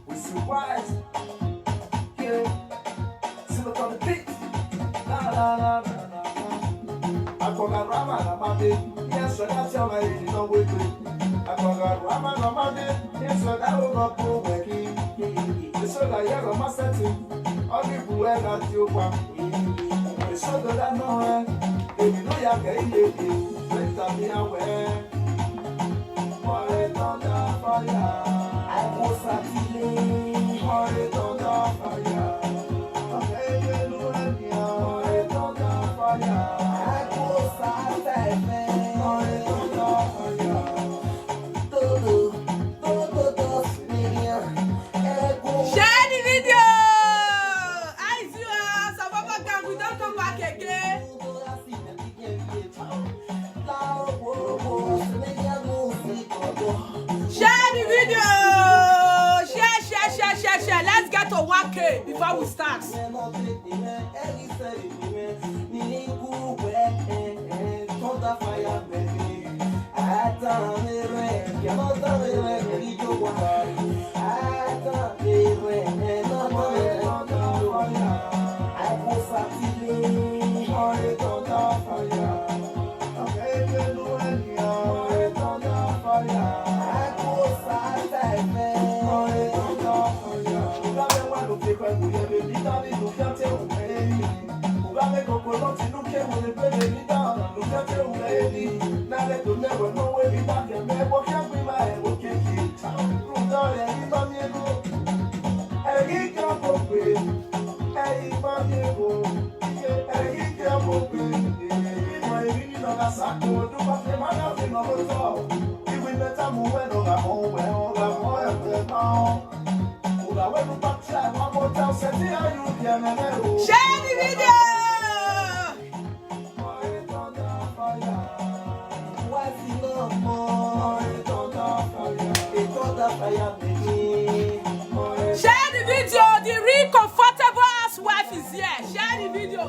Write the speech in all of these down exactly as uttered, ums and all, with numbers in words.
We surprise. Yeah. See the on the beat. La la la la la la. Akwagarama na made. Yes, so that's how I don't wait. Akwagarama na made. Yes, so that will not go working. It's so that you're a master. All the boy that you want. It's so that no one. If you know you're getting it, let that be aware. Fire thunder fire. I go Satile. Fire thunder fire. Fire thunder fire. I go Satile. Fire thunder fire. Todo, todo, dos million. Share the video. I see you, Sababa gang. We don't come back again. Share the video. Share, share, share, share, share. Let's get to one K before we start. Share the video. Share the video. The real comfortable housewife is here. Share the video.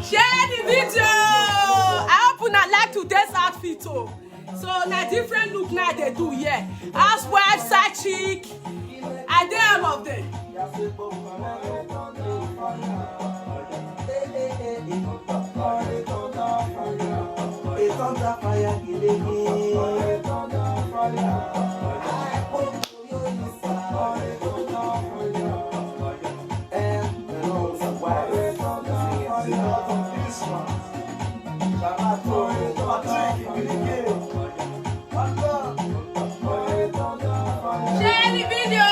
Share the video. I hope una like today's outfit. Oh. So na different look now they do here. Housewife, side chick, I dey all of them. Share the video.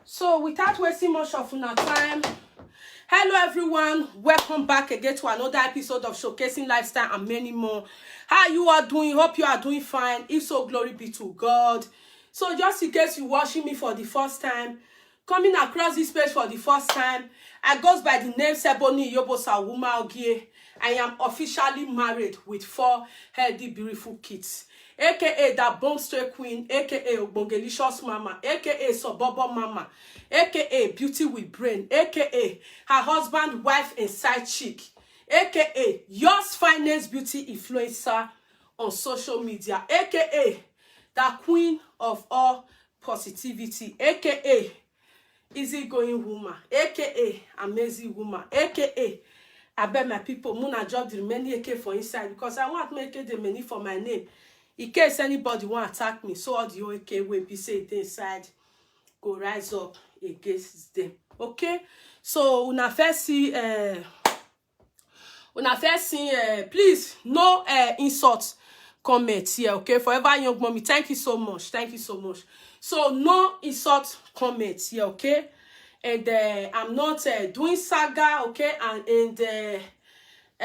So without wasting much of una time, hello everyone, welcome back again to another episode of Showcasing Lifestyle and many more. How you are doing? Hope you are doing fine. If so, glory be to God. So just in case you watching me for the first time, coming across this page for the first time, I goes by the name Seboni Yobosa Wuma Ogie. I am officially married with four healthy, beautiful kids. A K A that bomb stray queen, A K A Ogbongelicious mama, A K A suburban mama, A K A beauty with brain, A K A her husband, wife, and side chick, A K A yours finest beauty influencer on social media, A K A the queen of all positivity, A K A easygoing woman, A K A amazing woman, A K A I beg my people, muna drop the remaining A K for inside because I want make the many for my name. In case anybody want attack me, so all the A K will be say they inside go rise up against them. Okay, so una first see uh, una first see uh, please no uh, insult. comment here, okay? Forever Young Mommy, thank you so much. Thank you so much. So no insult comment here, okay? And uh, I'm not uh, doing saga, okay? And and uh,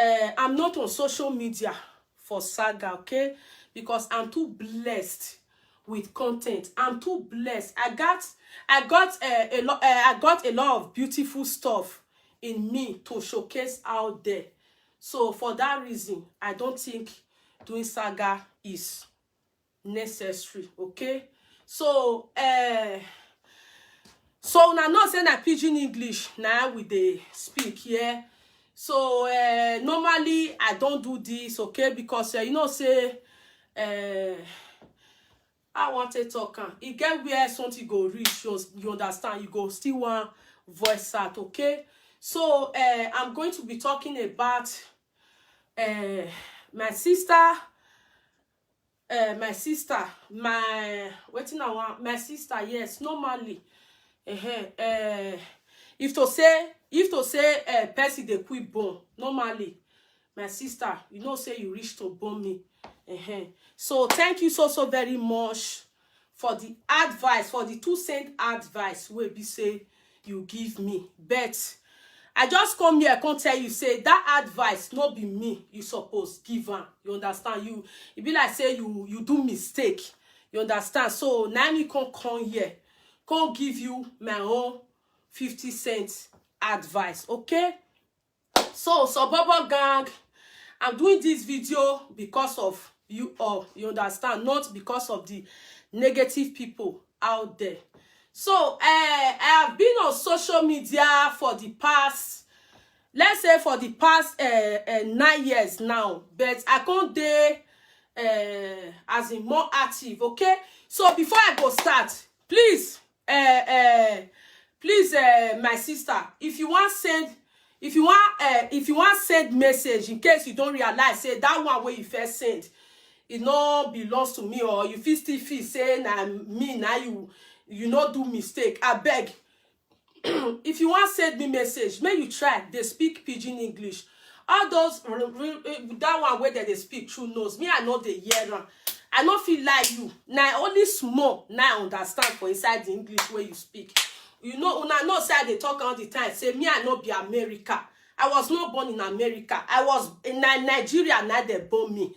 uh, I'm not on social media for saga, okay? Because I'm too blessed with content. I'm too blessed. I got I got uh, a lot. Uh, I got a lot of beautiful stuff in me to showcase out there. So for that reason, I don't think doing saga is necessary. Okay, so uh, so una know say na pidgin English na we dey speak here. So uh, normally I don't do this, okay, because uh, you know say uh, I want to talk am. E get where something go reach, you, you understand? You go still want voice out, okay? So uh, I'm going to be talking about uh, my sister, uh, my sister, my wetin I want, my sister. Yes, normally, uh, uh, if to say if to say uh, person dey quick born, normally, my sister, you know say you reach to born me. Uh-huh. So thank you so so very much for the advice, for the two cent advice wey be say you give me. But I just come here come tell you say that advice no be me you suppose give am. You understand? You e be like say you you do mistake. You understand? So na me come come here come give you my own fifty cent advice, okay? So Sobobo gang, I'm doing this video because of you all, you understand, not because of the negative people out there. So uh, I have been on social media for the past, let's say for the past uh, uh, nine years now, but I can't dey uh, as in more active, okay? So before I go start, please uh, uh, please uh, my sister, if you want send if you want uh, if you want send message, in case you don't realize say that one where you first send, it no belongs to me, or you feel still feel say na me na you you no do mistake, I beg. If you want send me message, may you try they speak pidgin English. All those that one where they speak true knows me, I know they hear am. I no feel like you. Now only small now I understand for inside the English where you speak. You know, una know say I dey talk all the time. Say me, I no be America. I was not born in America. I was in Ni- Nigeria. Now they born me.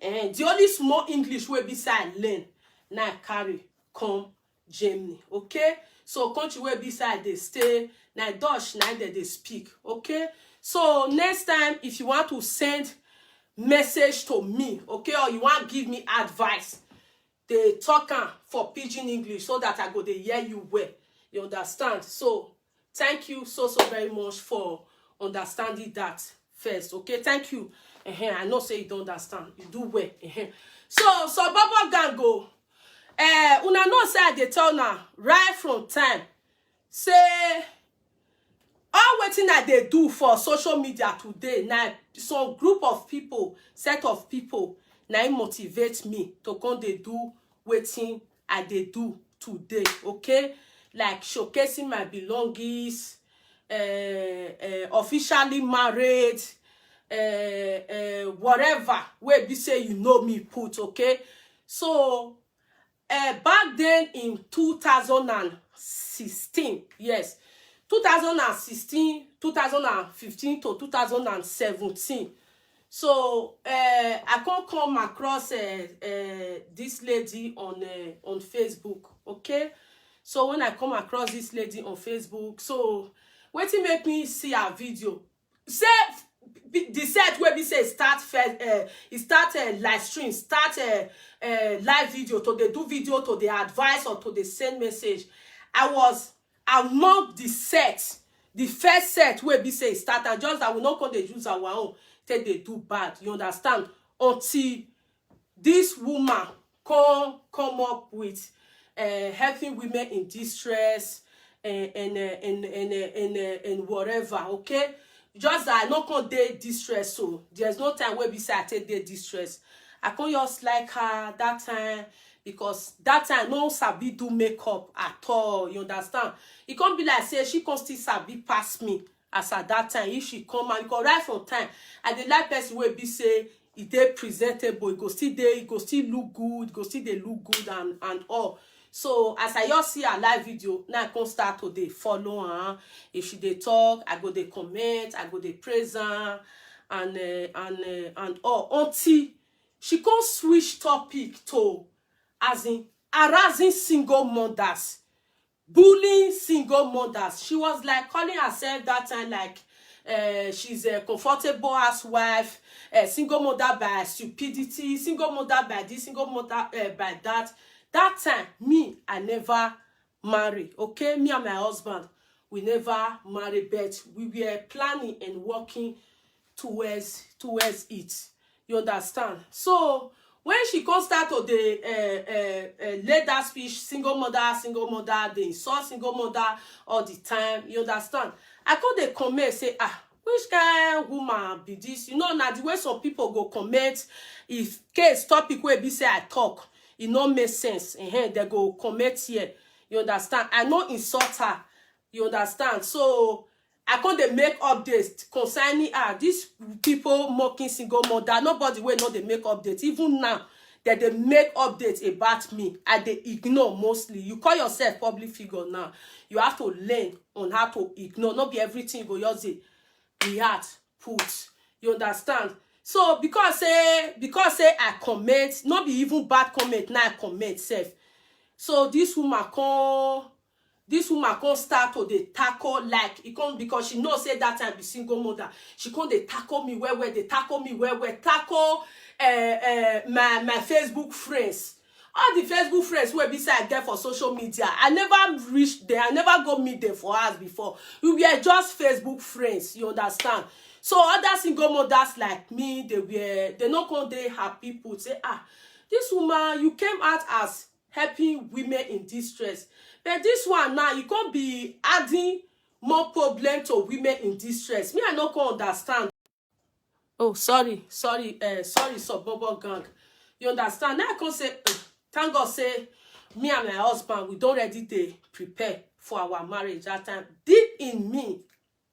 And the only small English wey be say I learn, now I carry come Germany. Okay, so country wey be say I dey stay, na Dutch na dem dey speak. Okay, so next time if you want to send message to me, okay, or you want give me advice, dey talk am for pidgin English so that I go dey hear you well. You understand? So thank you so so very much for understanding that first, okay? Thank you. Ehen, I know say you don't understand. You do well. Ehen. So so Bobo Gango, eh, una know say I dey tell una right from time say all wetin I dey do for social media today, na some group of people, set of people, na im motivate me to come dey do wetin I dey do today, okay? Like showcasing my belongings, uh, uh, officially married, uh, uh, whatever wey be say you know me put, okay? So uh, back then in two thousand and sixteen, yes, two thousand and sixteen, two thousand and fifteen to two thousand and seventeen. So uh, I can't come across uh, uh, this lady on uh, on Facebook, okay? So when I come across this lady on Facebook, so wetin make me see her video? Say the set wey be say start first, uh, e start uh, live stream, start uh, uh, live video to dey do video, to dey advise or to dey send message. I was among the set, the first set wey be say e start, and just that we no come dey use our own take dey do bad. You understand? Until this woman come come up with uh, helping women in distress and and uh, and and, uh, and, uh, and whatever, okay? Just that I no come dey distress, so there's no time wey be say I take dey distress. I come just like her that time because that time no sabi do makeup at all. You understand? E come be like say she come still sabi pass me as at that time. If she come and because right from time I dey like person wey be say e dey presentable, e go still dey, e go still look good, e go still dey look good and and all. So as I just see her live video, now I come start to dey follow her. If she dey talk, I go dey comment, I go dey praise her and uh, and uh, and all, until she come switch topic to, as in, harassing single mothers, bullying single mothers. She was like calling herself that time like uh, she's a comfortable housewife, a single mother by stupidity, single mother by this, single mother uh, by that. That time, me, I never marry. Okay, me and my husband, we never marry, but we were planning and working towards towards it. You understand? So when she come start to dey uh, uh, uh, lay that speech, single mother, single mother, dey insult single mother all the time. You understand? I come dey comment say, ah, which kind woman be this? You know, na the way some people go comment, if case topic wey be say I talk, e no make sense. Uh-huh, they go comment here. You understand? I no insult her. You understand? So I come dey make updates concerning her. These people mocking single mother, nobody wey no dey make update. Even now, dem dey make update about me. I dey ignore mostly. You call yourself public figure now. You have to learn on how to ignore. No be everything you go just dey react put. You understand? So because say because say I comment, no be even bad comment, now I comment sef. So this woman come this woman come start to dey tackle, like, e come, because she know say that time be single mother. She come dey tackle me well well, dey tackle me well well, tackle uh, uh, my my Facebook friends. All the Facebook friends wey be say I get for social media, I never reach there, I never go meet them for house before. We were just Facebook friends, you understand? So other single mothers like me, they were they no come dey happy put say, ah, this woman, you came out as helping women in distress, but this one now, you come be adding more problem to women in distress. Me, I no come understand. Oh, sorry, sorry, uh, sorry, suburban gang. You understand? Now I come say, thank God say me and my husband, we don ready dey prepare for our marriage that time. Deep in me,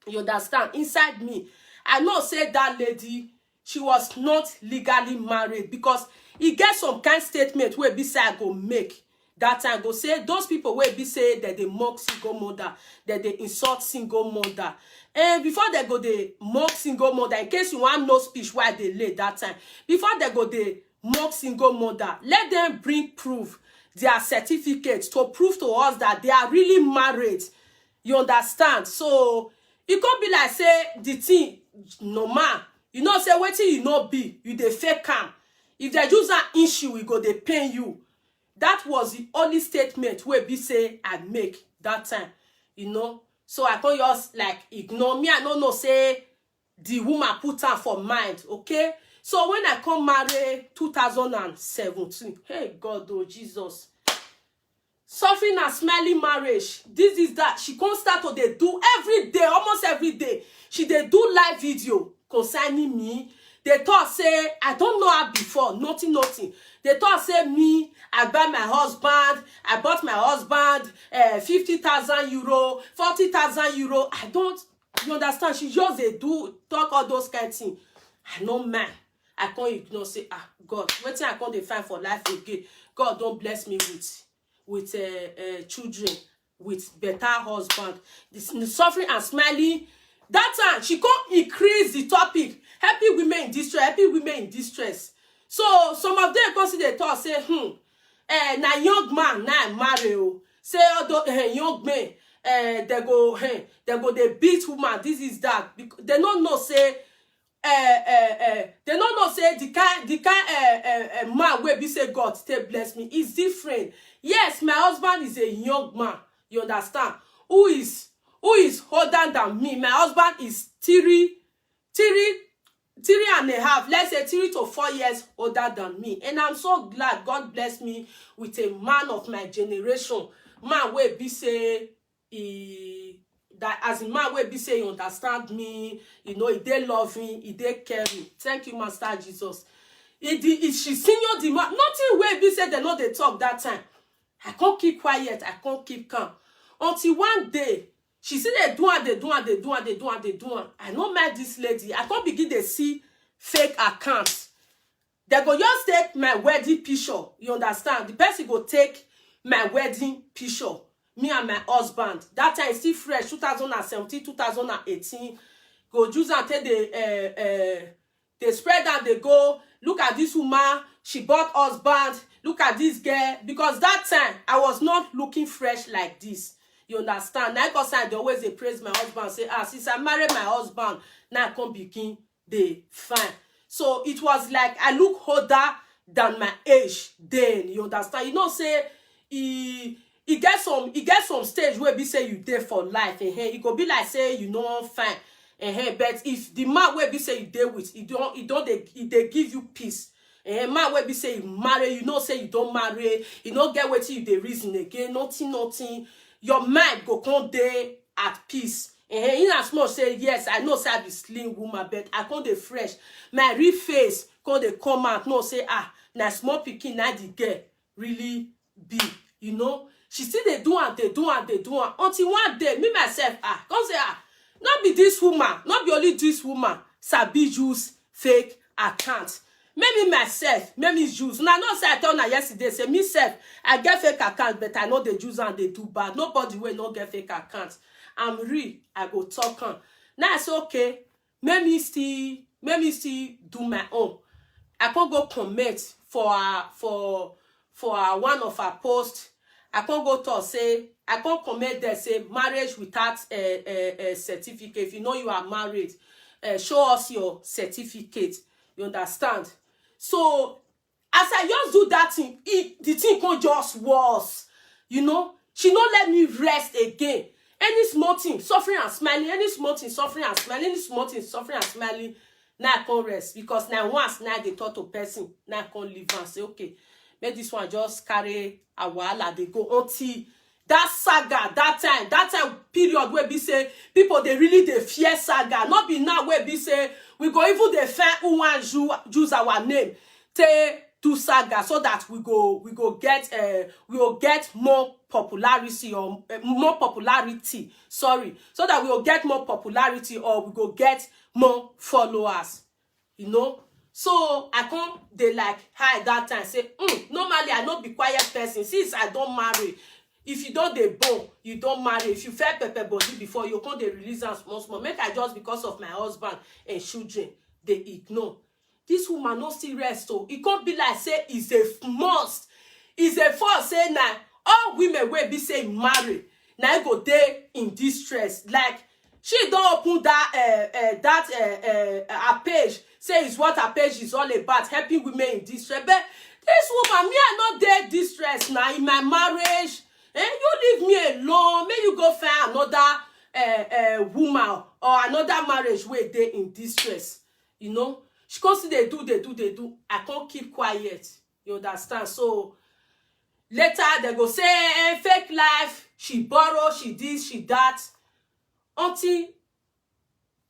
you understand, inside me, I know say that lady, she was not legally married, because e get some kind statement wey be say I go make that time, go say those people wey be say that they mock single mother, that they insult single mother. And before they go dey mock single mother, in case you want no speech why they lay that time, before they go dey mock single mother, let them bring proof, their certificate, to prove to us that they are really married. You understand? So e come be like say the thing normal. You know say wetin you no be, you dey fake am. If they use an issue, e go dey pain you. That was the only statement wey be say I make that time. You know, so I come just like ignore me. I no know say the woman put am for mind. Okay, so when I come marry two thousand and seventeen, hey God, oh Jesus, suffering and smiling marriage, this is that. She come start to dey do every day, almost every day. She dey do live video concerning me. They talk say I don't know her before, nothing, nothing. They talk say me, I buy my husband, I bought my husband uh, fifty thousand euro, forty thousand euro. I don't, you understand? She just dey do, talk all those kind thing. I no mind. I come ignore, say, ah, God, wetin I come dey find for life again? God don bless me with with uh, uh, children, with better husband. The, the suffering and smiling. That time she come increase the topic, helping women in distress, helping women in distress. So some of them come see the thought say, hmm, eh, na young man na I marry o. Say all those eh, young men, eh, they go eh, they go dey beat woman. This is that. Because they no know say eh, eh, eh, they no know say the kind the kind eh, eh, eh, man wey be say God take bless me is different. Yes, my husband is a young man. You understand? Who is who is older than me? My husband is three three three and a half, let's say three to four years older than me, and I'm so glad God blessed me with a man of my generation, man wey be say he that as a man wey be say he understand me, you know, he dey loving, he dey caring. Thank you, Master Jesus. He the he, she senior the man, nothing wey be say they no dey talk that time. I can't keep quiet, I can't keep calm, until one day she still dey do am, dey do am, dey do am, dey do am, dey do am. I no mind this lady. I come begin dey see fake accounts. They go just take my wedding picture. You understand? The person go take my wedding picture. Me and my husband. That time still fresh, two thousand and seventeen, two thousand and eighteen. Go use and take the uh, uh, they spread and they go, "Look at this woman, she bought husband, look at this girl." Because that time I was not looking fresh like this. You understand? Now, because I dey always dey praise my husband, say, "Ah, since I married my husband, now I come begin dey fine." So it was like I look older than my age then. You understand? You know, say, e e get some e get some stage where be say you there for life, eh? E go be like say you know fine, eh? But if the man where be say you there with, e don't e don't they e they give you peace. Eh, man where be say you marry, you know say you don't marry, you no get wetin you dey reason again, nothing, nothing. Your mind go come dey at peace. Eh, in as much say, yes, I know say I be slim woman, but I come dey fresh. My real face come dey come out. No say, ah, na small pikin na the girl really be. You know, she still dey do am, dey do am, dey do am, until one day, me myself, ah, come say, ah, not be this woman, not be only this woman sabi use fake account. Make me myself, make me use. Una know say I tell una yesterday say me sef, I get fake account, but I no dey use and they do bad. Nobody will not get fake account. I'm real, I go talk am. Now I say, okay, make me still make me still do my own. I can't go comment for her for for her one of her posts. I can't go talk say, I can't comment there say marriage without a, a, a certificate. If you know you are married, uh, show us your certificate. You understand? So as I just do that thing, it, the thing can just worse. You know, she no let me rest again. Any small thing, suffering and smiling. Any small thing, suffering and smiling. Any small thing, suffering and smiling. Now I can't rest because now once now they talk to person, now I can't leave and say, okay, make this one just carry a wahala they go until that saga, that time, that time period where be say people they really they fear saga. Not be now where be say we go even they fair who want use our name take do saga so that we go we go get uh, we go get more popularity or uh, more popularity, sorry, so that we go get more popularity or we go get more followers. You know, so I come they like hide that time say, mm, normally I not be quiet person since I don't marry. If you don't they born, you don't marry. If you felt pepper body before, you can't they release and small small make I just because of my husband and children they ignore. This woman no still rest, oh, it can't be like say it's a must. It's a force say now all women will be say marry now go there in distress. Like she don't open that uh, uh, that uh, uh, her page say is what her page is all about, helping women in distress. But this woman, me I not there distress now in my marriage. Eh, you leave me alone, may you go find another uh, uh, woman or another marriage where they in distress. You know, she come see they do they do they do I can't keep quiet. You understand? So later they go say, eh, fake life, she borrow, she this, she that. Until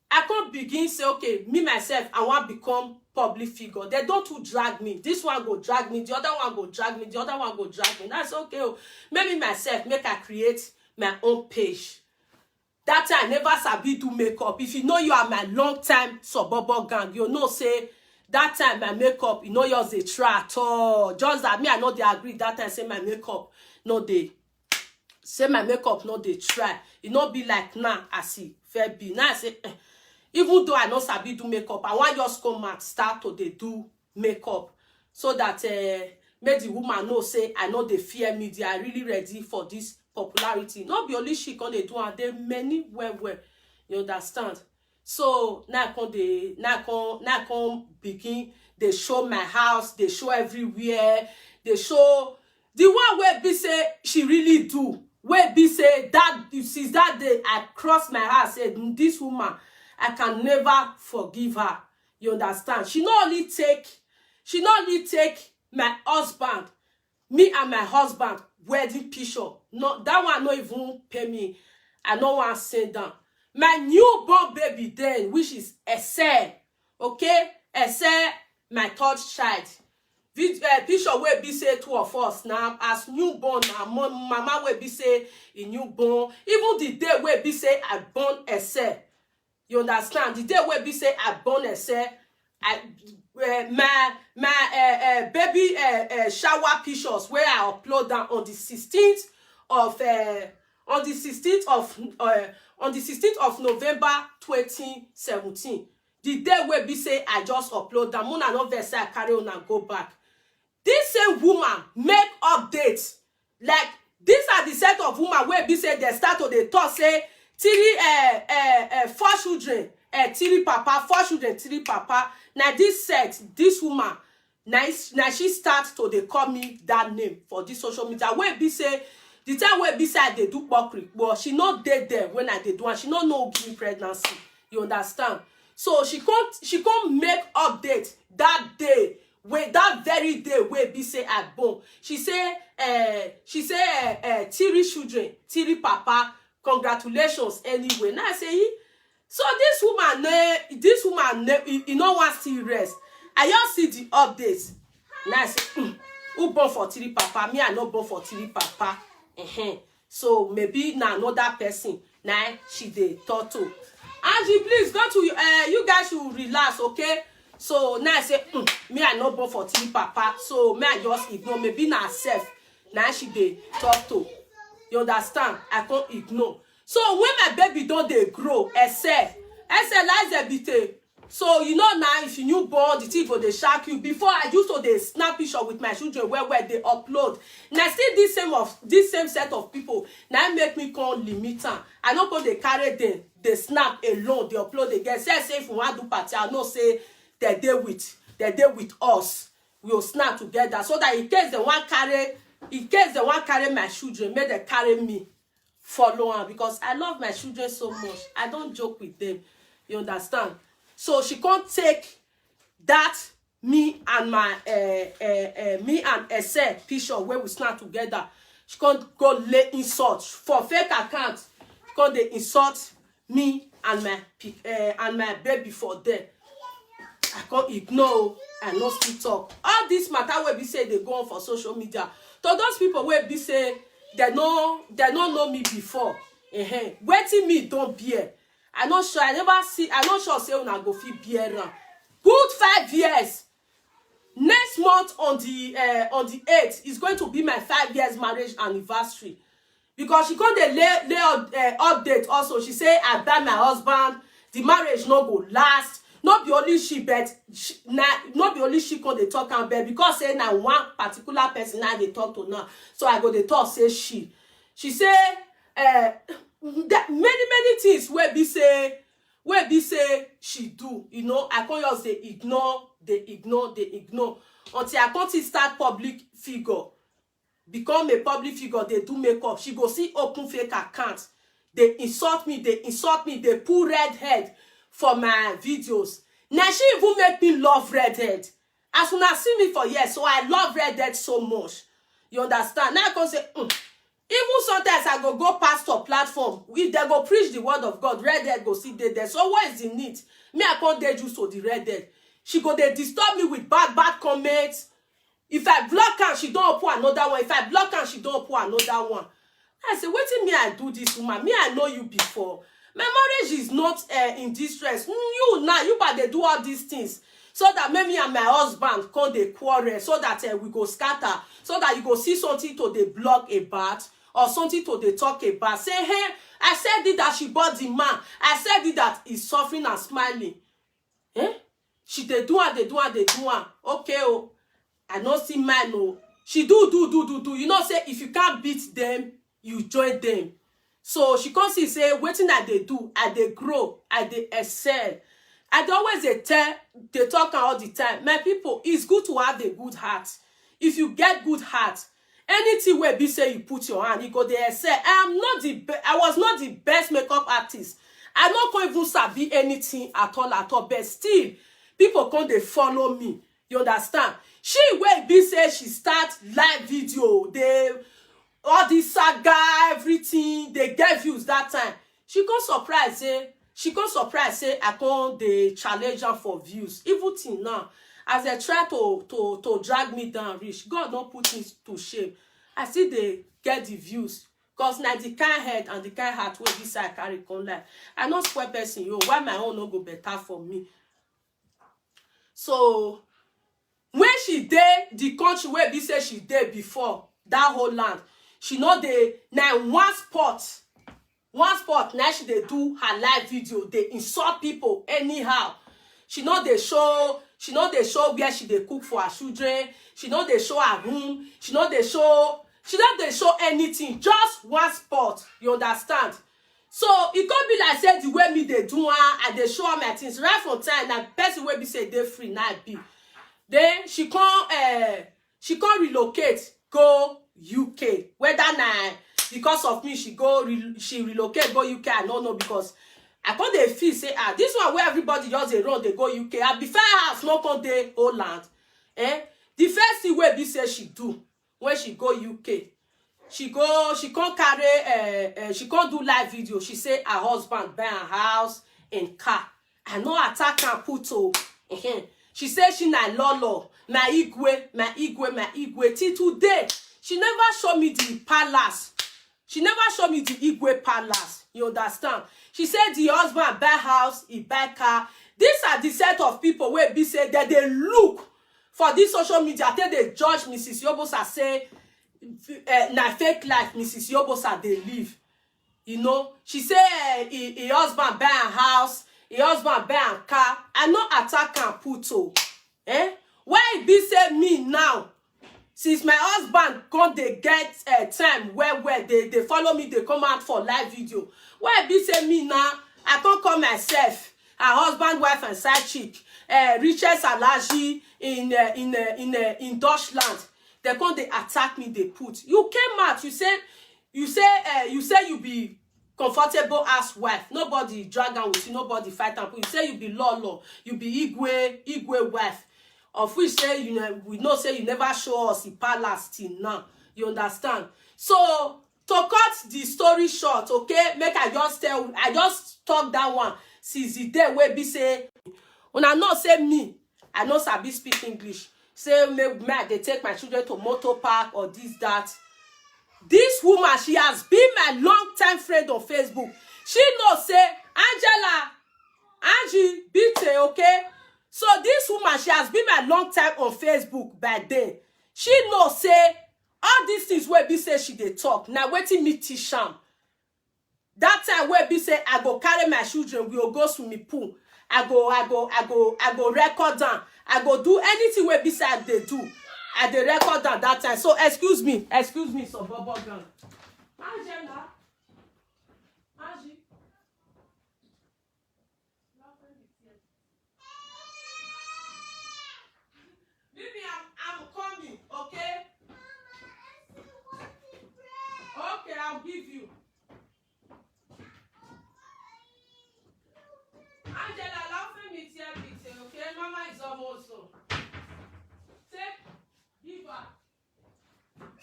I can't begin say, okay, me myself I want become public figure. They don't to drag me. This one go drag me, the other one go drag me, the other one go drag me. That's okay, oh. Maybe myself make I create my own page. That time I never sabi do makeup. If you know you are my long time suburban gang, you know say that time my makeup, you know yours they try at all. Just that me I know they agree that time say my makeup no they say my makeup no they try. It not be like now as he fair be now I say, eh, even though I no sabi do makeup, I want just come and start to they do makeup so that uh, make the woman know say I know they fear me. They are really ready for this popularity. Not be only she can they do and they many well well. You understand? So now I can they now I can now I can begin. They show my house. They show everywhere. They show the one where be say she really do. Where be say that since that day I cross my heart said this woman I can never forgive her. You understand? She not only take she not only take my husband, me and my husband wedding picture. No, that one not even pay me. I no want send down my newborn baby then, which is Ese. Okay, Ese, my third child. Vid- uh, picture where be say two of us now as newborn now mom, mama where be say a newborn. Even the day where be say I born Ese. You understand? The day where be say I born Ese, I uh, my my uh, uh, baby uh, uh, shower pictures where I upload them on the sixteenth of uh, on the sixteenth of uh, on the sixteenth of November twenty seventeen. The day wey be say I just upload them, una no vex say I carry una go back. This same woman make update. Like, these are the set of woman wey be say they start to dey talk say three uh, uh, uh, four children, uh, three papa, four children, three papa. Now this set, this woman, now now she start to dey call me that name for this social media. Wey be say the time wey be say I dey do kpokri, but she no dey there when I dey do, and she no know give me pregnancy. You understand? So she come she come make update that day, wey that very day wey be say I born. She say uh, she say uh, uh, three children, three papa. Congratulations anyway. Now I say, "Eh?" So this woman, eh, this woman, eh, e, e no wan still rest. I just see the updates. Now I say, "Hmm, who born for three papa? Me, I no born for three papa." Uh-huh. So maybe na another person na she dey talk to. Angie, please go to uh, you guys should relax, okay? So now I say, "Hmm, me, I no born for three papa." So me, I just ignore. Maybe na herself na she dey talk to. You understand? I can't ignore. So when my baby don dey grow, Ese, Ese Liza Bite. So you know now, if you new born, the thing go dey shock you. Before, I used to dey snap picture with my children where where they upload. Now still this same of this same set of people. Now make me come limit am. I no go dey carry them. They snap alone. They upload again. Say say if we want do party, I know say they dey with they dey with us. We will snap together so that in case they want carry in case they want carry my children, make they carry me follow am, because I love my children so much. I don't joke with them. You understand? So she can't take that me and my uh, uh, uh, me and Ese picture where we snap together. She can't go lay insult for fake account. She can't dey insult me and my pic- uh, and my baby for there. I can't ignore. I no still talk. All this matter wey be say they go on for social media. To those people wey be say they no they no know me before. Uh-huh. Wetin me don't bear. I no sure. I never see. I no sure say una go fit bear am. Good five years. Next month on the uh, on the eighth is going to be my five years marriage anniversary. Because she come dey lay lay up, uh, update also. She say I buy my husband, the marriage no go last. No be only she, but she, na no be only she come dey talk am, but because say na one particular person na dey talk to now, so I go dey talk say she. She say uh, that many many things wey be say wey be say she do, you know, I come just dey ignore, dey ignore, dey ignore until I come still start public figure, become a public figure, dey do makeup. She go see open fake account, dey insult me, dey insult me, dey pull red head for my videos. Now she even make me love red head. As una see me for here, so I love red head so much. You understand? Now I come say, mm. Even sometimes I go go pastor platform. If they go preach the word of God, red head go see dey there. So what is the need? Me, I can't dey used to the red head. She go dey disturb me with bad bad comments. If I block her, she don't open another one. If I block her, she don't open another one. I say, wetin me I do this woman? Me I know you before. My marriage is not uh, in distress. Mm, you now, you but they do all these things so that maybe and my husband come dey quarrel, so that uh, we go scatter, so that you go see something to dey block about or something to dey talk about. Say, hey, I said it that she bought the man. I said it that he's suffering and smiling. Eh? She dey do and dey do and dey do am. Okay, oh, I no see mine, oh. She do do do do do. You know say if you can't beat them, you join them. So she come see say wetin I dey do, I dey grow, I dey excel. I dey always dey tell, dey talk am all the time. My people, it's good to have a good heart. If you get good heart, anything wey be say you put your hand, you go dey excel. I am not the be- I was not the best makeup artist. I no come even sabi anything at all at all, but still, people come dey follow me. You understand? She wey be say she start live video, dey all this saga, everything dey get views that time. She come surprise say she come surprise say I come dey challenge am for views. Even till now, as they try to to to drag me down reach, God don put me to shame. I still dey get the views, cause na the kind head and the kind heart wey this I carry come life. I no spoil person, yo. Why my own no go better for me? So When she dey the country wey be say she dey before, that whole land, she no dey na one spot, one spot na she dey do her live video, dey insult people anyhow. She no dey show, she no dey show where she dey cook for her children. She no dey show her room. She no dey show, she no dey show anything. Just one spot, you understand? So e come be like say the way me dey do am, I dey show am my things right from time. Na person wey be say dey free na I be. Then she come, uh, she come relocate go U K. Whether na because of me she go re she relocate go U K, I no know, because I come dey feel say, ah, this one wey everybody just dey run dey go U K, I be fair house no come dey Holland. Eh? The first thing wey be say she do when she go U K, she go, she come carry, uh, uh, she come do live video. She say her husband buy her house and car. I no attack am put o. Ehen. She say she na lolo, my igwe, my igwe, my igwe. Till today, she never show me the palace. She never show me the igwe palace. You understand? She say the husband buy house, he buy car. These are the set of people wey be say that they look for this social media, take dey judge Missus Yobosa say, eh, na fake life Missus Yobosa dey live. You know, she say, eh, he, he husband buy am house, he husband buy am car. I no attack am put o. Eh? Why e be say me now, since my husband come dey get, eh, time well well, dey dey follow me, dey come out for live video. Why e be say me now, I come call myself her husband, wife and side chick, eh, richest Alhaji in, eh, in, eh, in, eh, in Dutchland. They come dey attack me, dey put. You came out, you say, you say, eh, you say you be comfortable as wife. Nobody drag am with you, nobody fight am. You say you be lolo, you be igwe, igwe wife. Of which say you ne- we know say you never show us the palace till now. You understand? So to cut the story short, okay, make I just tell, I just talk that one since the day wey be say, una know say me, I no sabi speak English. Say make me I dey take my children to motor park or this that. This woman, she has been my long time friend on Facebook. She know say, Angela, Angie, Bite, okay? So this woman, she has been my long time on Facebook by then. She know say all these things wey be say she dey talk, na wetin me teach am. That time wey be say I go carry my children, we go go swimming pool. I go, I go, I go, I go record am. I go do anything wey be say I dey do. I dey record am that time. So excuse me, excuse me, some bobo ground. Angela, Angie. Baby, I'm, I'm coming, okay? Okay, I'll give you. Angela, allow me to hear it, okay? Mama is almost home. Take, give her.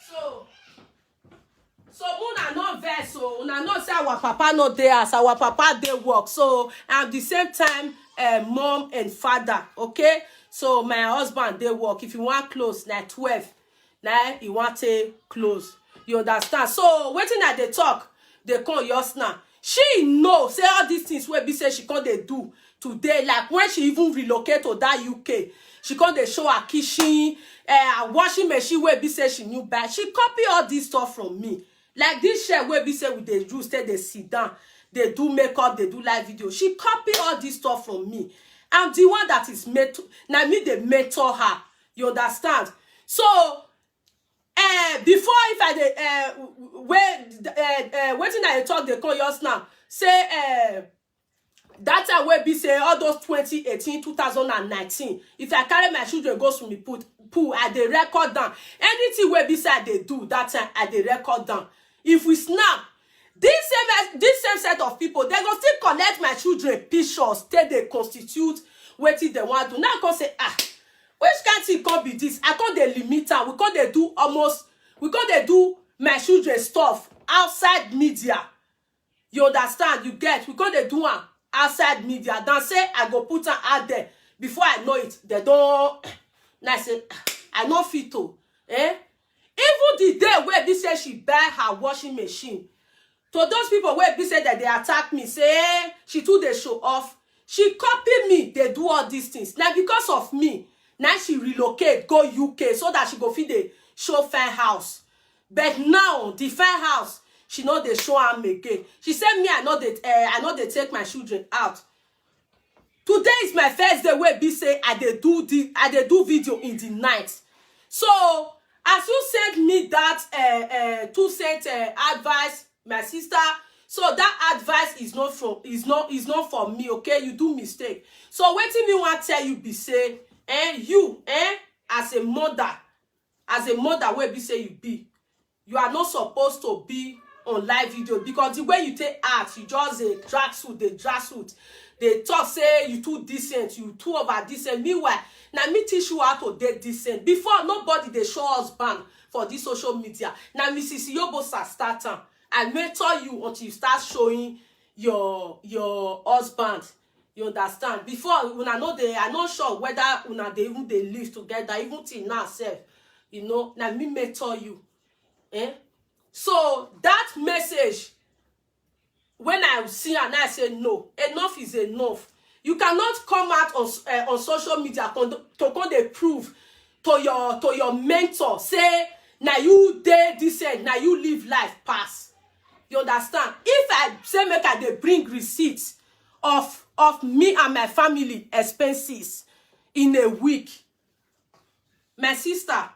So, so una no vex o. Una know say our papa no dey house, our papa dey work. So at the same time, uh, mom and father, okay? So my husband dey work. If you want clothes, na twelve, na he want take clothes. You understand? So wetin I dey talk, dey come yours now. She know say all these things wey be say she come dey do today, like when she even relocate to that U K, she come dey show her kitchen, eh, her washing machine wey be say she new buy. She copy all this stuff from me. Like this shirt wey be say we dey use take dey sit down, dey do makeup, dey do live video. She copy all this stuff from me. I'm the one that is mentor, na me dey mentor her. You understand? So, eh, before if I dey, eh, wey, eh, eh, wetin I dey talk dey come yours now. Say, eh, that time wey be say all those twenty eighteen, two thousand and nineteen, if I carry my children go swimming pool, pool, I dey record down. Anything wey be say I dey do that time, I dey record down. If we snap, this same, this same set of people, they go still collect my children pictures, take dey constitute wetin they want do. Now come say, ah, which kind thing come be this? I come dey limit am. We come dey do almost, we come dey do my children stuff outside media. You understand? You get? We come dey do am outside media. Than say I go put am out there. Before I know it, they don. Na say, I no fit to. Eh? Even the day wey be say she buy her washing machine, to those people wey be say that they attack me, say, eh, she too dey show off. She copy me, dey do all these things. Na because of me, Na she relocate go U K so that she go fit dey show fine house. But now the fine house, she no dey show am again. She say, "Me, I no dey, eh, I no dey take my children out." Today is my first day wey be say I dey do the I dey do video in the night. So as you send me that uh, uh, two cent uh, advice, my sister, so that advice is not from is not is not for me, okay? You do mistake. So wetin me wan tell you be say, eh, you, eh, as a mother, as a mother wey be say you be, you are not supposed to be on live video, because the way you take act, you just dey drag suit, dey drag suit, dey talk say you too decent, you too over decent. Meanwhile, na me teach you how to dey decent. Before, nobody dey show husband for this social media. Na Missus Iyobosa start am. I mentor you until you start showing your your husband. You understand? Before, una no dey, I no sure whether una dey even dey live together, even till now sef. You know, na me mentor you. Eh? So that message, when I see am, I say, "No, enough is enough." You cannot come out on s- eh, on social media con- to come dey prove to your to your mentor say na you dey decent, na you live life pass. You understand? If I say make I dey bring receipt of of me and my family expenses in a week, my sister,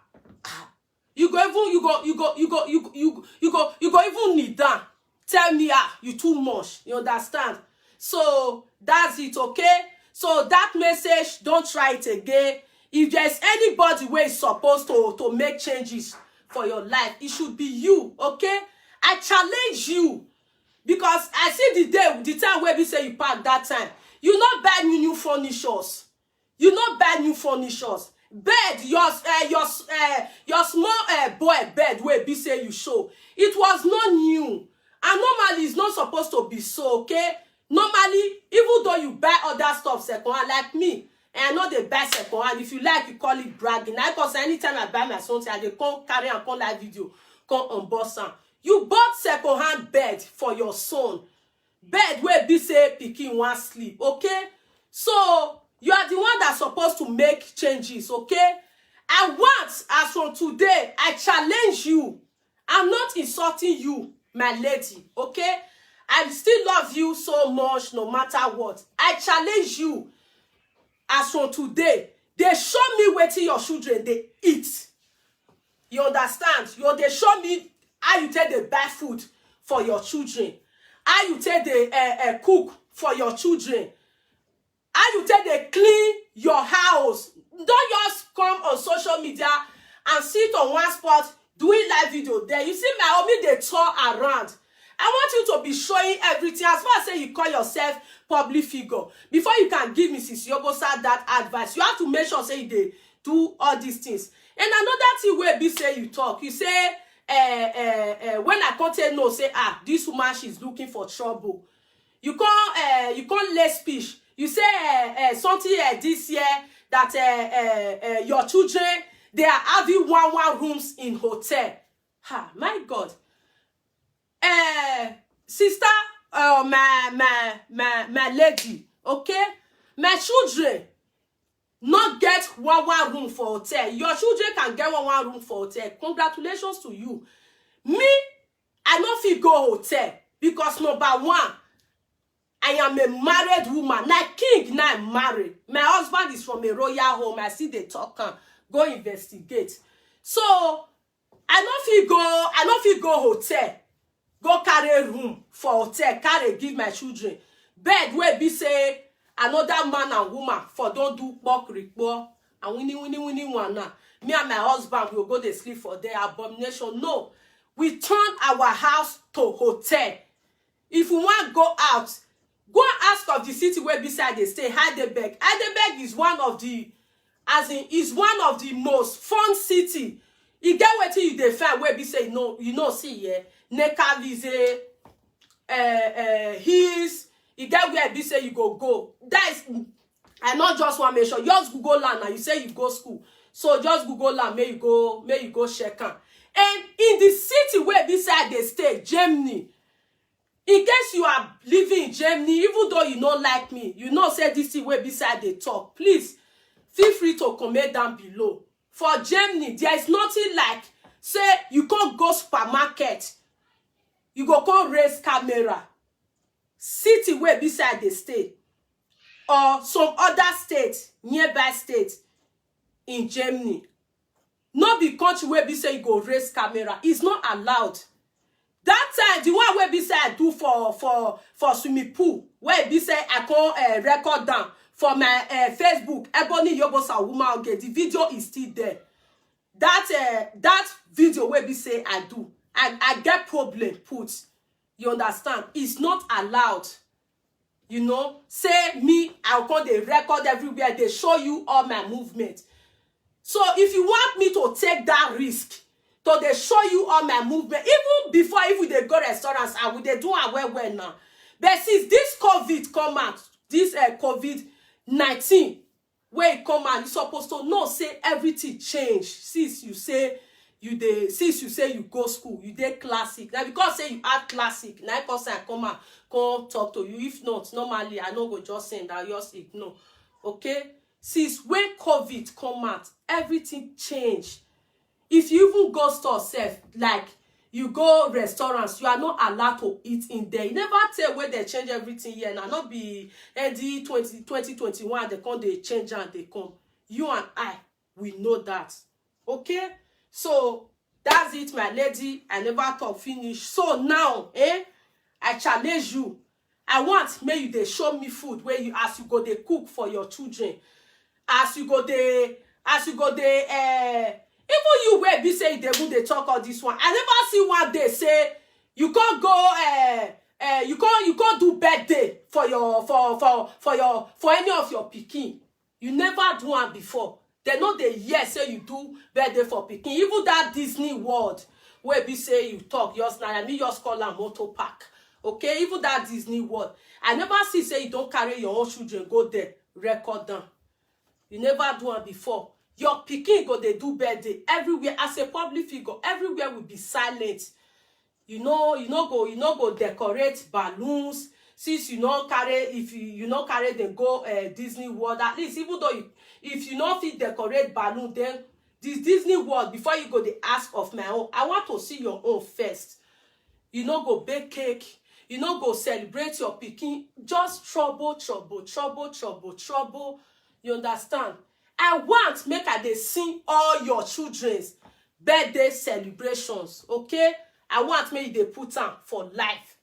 you go even you go you go you go you go- you go you go you go even kneel down, tell me, "Ah, you too much." You understand? So that's it, okay? So that message, don't try it again. If there's anybody wey is supposed to to make changes for your life, it should be you, okay? I challenge you, because I see the day, the time wey be say you pack that time, you no buy new new furnitures. You no buy new furnitures. Bed, your uh, your uh, your small uh, boy bed wey be say you show, it was not new. And normally, it's not supposed to be so, okay? Normally, even though you buy other stuff second hand, like me, and I no dey buy second hand. If you like, you call it bragging. I, cause anytime I buy my something, I dey come carry and come live video, come unbox am. You bought second hand bed for your son, bed wey be say pikin wan sleep, okay? So you are the one that's supposed to make changes, okay? I want, as from today, I challenge you. I'm not insulting you, my lady, okay? I still love you so much, no matter what. I challenge you, as from today, dey show me wetin your children dey eat. You understand? You dey show me how you take dey buy food for your children, how you take dey uh, uh, cook for your children, how you take dey clean your house. Don't just come on social media and sit on one spot doing live video there. You see, my homie dey tour around. I want you to be showing everything. As far as say you call yourself public figure, before you can give Missus Iyobosa that advice, you have to make sure say you dey do all these things. And another thing wey be say you talk, you say, eh, eh, eh, when I come take know say, "Ah, this woman, she's looking for trouble." You come, eh, you come lay speech. You say, eh, eh, something, eh, this year that, eh, eh, eh, your children, they are having one one rooms in hotel. Ha, my God. Eh, sister, uh, my my my my lady, okay? My children not get one one room for hotel. Your children can get one one room for hotel. Congratulations to you. Me, I no fit go hotel because, number one, I am a married woman. Na king na I marry. My husband is from a royal home. I still dey talk am. Go investigate. So I no fit go. I no fit go hotel. Go carry room for hotel. Carry give my children. Bed wey be say another man and woman for don do kpokirikpo and winnie winnie winnie one now. Me and my husband, we go go dey sleep for there. Abomination. No, we turn our house to hotel. If you wan go out, go and ask of the city wey be say I dey stay, Heidelberg. Heidelberg is one of the, as in, is one of the most fun city. E get wetin you dey find wey be say you no you no see here. Neckarwiese, uh, uh, hills. E get where be say you go go. That is, I no just wan make sure. Just Google am now. You say you go school, so just Google am. Make you go, make you go check am. And in the city wey be say I dey stay, Germany, in case you are living in Germany, even though you no like me, you know say this thing wey be say I dey talk. Please, feel free to comment down below. For Germany, there is nothing like say you can't go supermarket, you go come raise camera. City where beside they stay, or some other state, nearby state in Germany, not be country where be say you go raise camera. It's not allowed. That time, the one where be say I do for for for swimming pool, where be say I call uh, record down for my uh, Facebook, Ebony Yobosa Woman. Okay, the video is still there. That uh, that video where be say I do, I, I get problem put. You understand? It's not allowed. You know, say me, I come dey record everywhere, they show you all my movement. So if you want me to take that risk, to they show you all my movement, even before, if we dey go restaurants, I would they do am well well now. But since this COVID come out, this uh, COVID nineteen, where it come out, you supposed to know say everything change since you say you dey since you say you go school, you dey classic. Now because say you add classic, now because I come out, come talk to you. If not, normally I no go just send out your sick. No, okay. Since when COVID come out, everything change. If you even go store sef, like you go restaurants, you are not allowed to eat in there. You never tell where they change everything here. Now not be N D twenty, twenty twenty-one, they come, they change and they come. You and I, we know that. Okay? So that's it, my lady. I never talk finish. So now, eh, I challenge you. I want make you dey show me food where you, as you go dey cook for your children, as you go dey as you go dey uh, even you where be say you dey even dey talk all this one. I never see one day say you can't go uh, uh, you can't you can't do birthday for your for for for your for any of your pikin. You never do am before. They know they hear say you do birthday for pikin. Even that Disney World where be say you talk, yours now, I mean, yours call am motor park. Okay, even that Disney World, I never see say you don't carry your own children go there. Record down. You never do am before. Your pikin go they do birthday everywhere as a public figure. Everywhere will be silent. You know, you no go, you no go decorate balloons. Since you no carry, if you you no carry them go uh, Disney World, at least even though you, if you no fit decorate balloon, then this Disney World, before you go, they ask of my own. I want to see your own first. You no go bake cake. You no go celebrate your pikin. Just trouble, trouble, trouble, trouble, trouble. You understand? I want make I dey see all your children's birthday celebrations, okay? I want make you dey put am for life.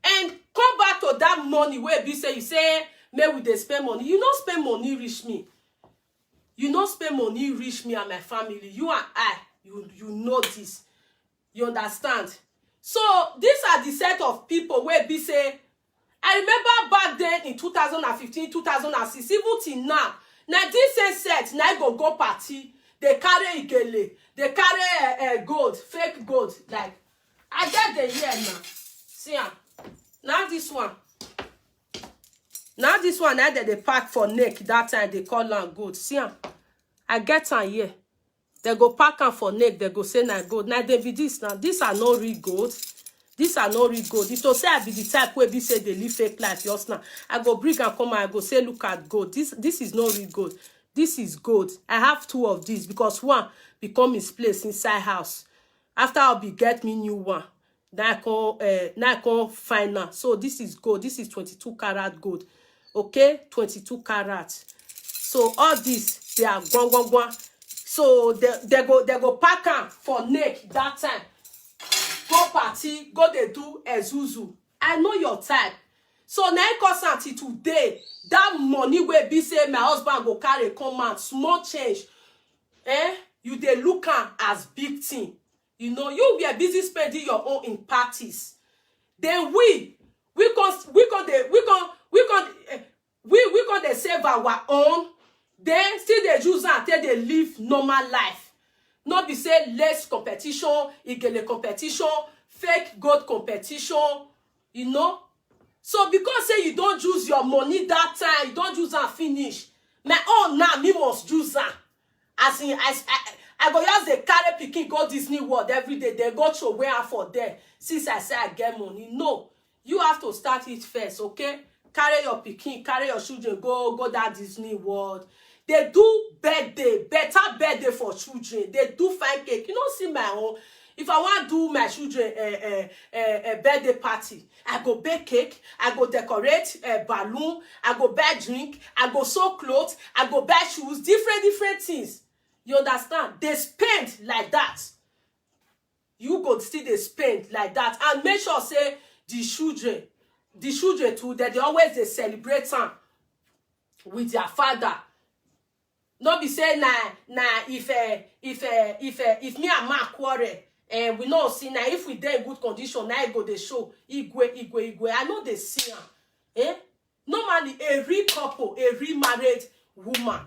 And come back to that money where be say you say make we dey spend money. You no spend money reach me. You no spend money reach me and my family. You and I, you you know this. You understand? So these are the set of people where be say I remember back then in two thousand and fifteen, two thousand and six, even till now. Now this same set, now I go go party. They carry igele, they carry uh, uh, gold, fake gold. Like I get the year now. See am. Now this one. Now this one, now that they pack for neck that time they call am gold. See am. I get am here. They go pack am for neck. They go say na gold. Now they be this now. These are not real gold. These are not real gold. If to say I be the type where be say they live fake life, yours now. I go bring and come and I go say, look at gold. This this is not real gold. This is gold. I have two of these because one become his place inside house. After I'll be get me new one. Now I come, uh, now I come find now. So this is gold. This is twenty-two karat gold. Okay, twenty-two karat. So all this they are gwan gwan gwan. So they they go they go pack am for neck that time. Go party, go they do ezuzu. I know your type. So now cause until today, that money will be say my husband go carry come out small change. Eh? You they look am as big thing. You know, you were busy spending your own in parties. Then we, we can, we can, dey- we can, we can, eh, we, we can dey save our own. Then still they use and take they live normal life. Not be say less competition, igele competition, fake gold competition. You know, so because say you don't use your money that time, you don't use and finish. My own now, me must use am. As in, I, I, I go just dey carry pikin go Disney World every day. They go throw away am for there. Since I say I get money, no, you have to start it first, okay? Carry your pikin, carry your children, go go that Disney World. They do birthday, better birthday for children. They do fine cake. You know, see my own. If I want do my children a uh, uh, uh, uh, birthday party, I go bake cake, I go decorate a uh, balloon, I go buy drink, I go sew clothes, I go buy shoes, different different things. You understand? They spend like that. You go still they spend like that, and make sure say the children, the children too, that they always they celebrate time with their father. No be say na na if uh, if uh, if uh, if me and man quarrel, and we no see na if we dey good condition na e go dey show igwe igwe igwe. I no dey see am. Eh? Normally, a real couple, a real married woman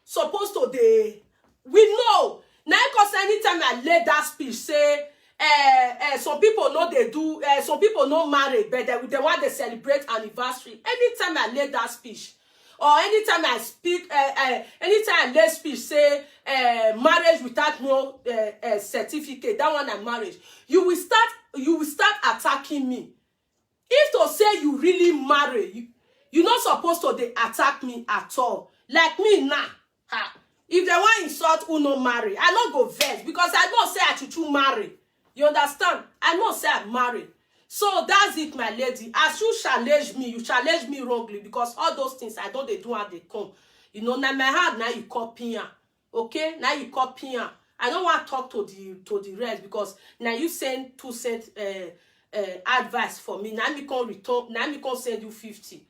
supposed to dey, we know. Na because anytime I lay that speech say uh, uh, some people know they do uh, some people no marry, but they, they want to celebrate anniversary. Anytime I lay that speech, or anytime I speak, uh, uh, anytime I lay speech say uh, marriage without no uh, uh, certificate, that one na marriage. You will start, you will start attacking me. If to say you really marry, you, you not supposed to they attack me at all. Like me now, ha. If they want insult, who no marry, I not go vex because I know say I chuchu marry. You understand? I know say I marry. So that's it, my lady. As you challenge me, you challenge me wrongly because all those things I don't they do and they come. You know, now my heart now you copy am. Okay, now you copy am. I don't want to talk to the to the rest because now you send two cent uh, uh, advice for me. Now me can return. Now me can send you fifty.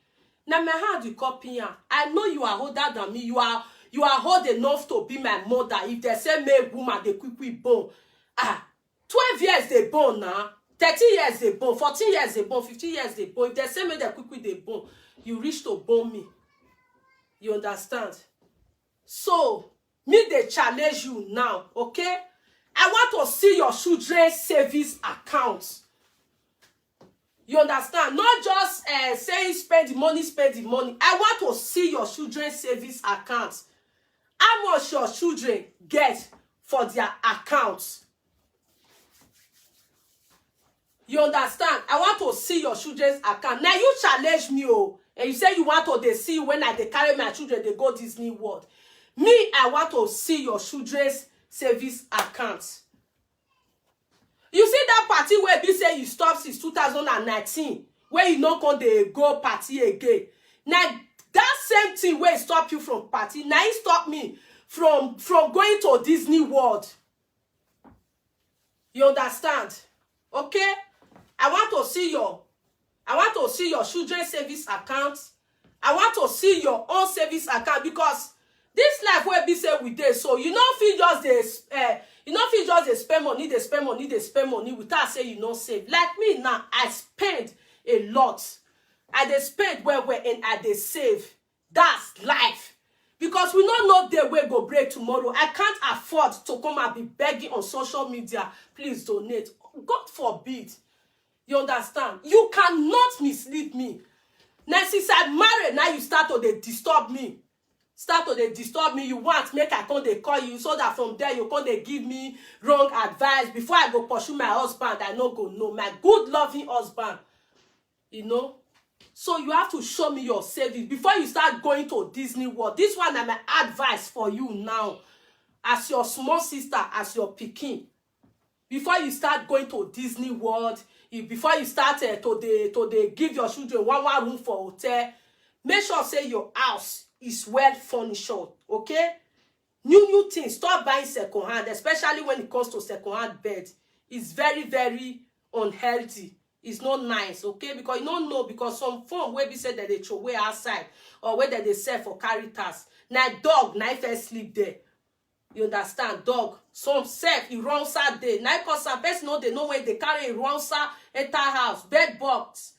Now my heart you copy am. I know you are older than me. You are you are old enough to be my mother. If they say make woman they quick quick born, ah, twelve years they born now. Thirty years they born, fourteen years they born, fifteen years they born. If they say make they quick quick they born, you reach to born me. You understand? So me they challenge you now, okay? I want to see your children's savings account. You understand? Not just uh, saying spend the money, spend the money. I want to see your children's savings account. How much your children get for their account? You understand? I want to see your children's account. Now you challenge me, oh, and you say you want to they see when I they carry my children, they go Disney World. Me, I want to see your children's savings account. You see that party where be say you stop since two thousand and nineteen, where you not come they go party again. Now that same thing where stop you from party, now it stop me from from going to Disney World. You understand? Okay? I want to see your I want to see your children's savings account. I want to see your own savings account because this life where be say we dey so you know fit just dey uh, you know fit just dey spend money dey spend money dey spend money without say you no save. Like me now, I spend a lot. I dey spend well well and I dey save. That's life. Because we no know day wey go break tomorrow. I can't afford to come and be begging on social media, please donate. God forbid. You understand? You cannot mislead me. Now since I married, now you start to dey disturb me. Start to dey disturb me. You want make I come dey call you so that from there you come dey give me wrong advice. Before I go pursue my husband, I no go know. My good loving husband. You know? So you have to show me your savings before you start going to Disney World. This one na my advice for you now. As your small sister, as your pikin. Before you start going to Disney World, you, before you start uh, to dey to dey give your children one one room for hotel, make sure say your house is well furnished, okay? New new things, stop buying second hand, especially when it comes to second hand bed. It's very very unhealthy. It's not nice, okay? Because you don't know because some phone wey be say that they throw away outside or where that they sell for Caritas. Now dog, now if I sleep there. You understand? Dog. Some self, he runs out there. Now because some person know they know when they carry a runs out, enter house, bed box.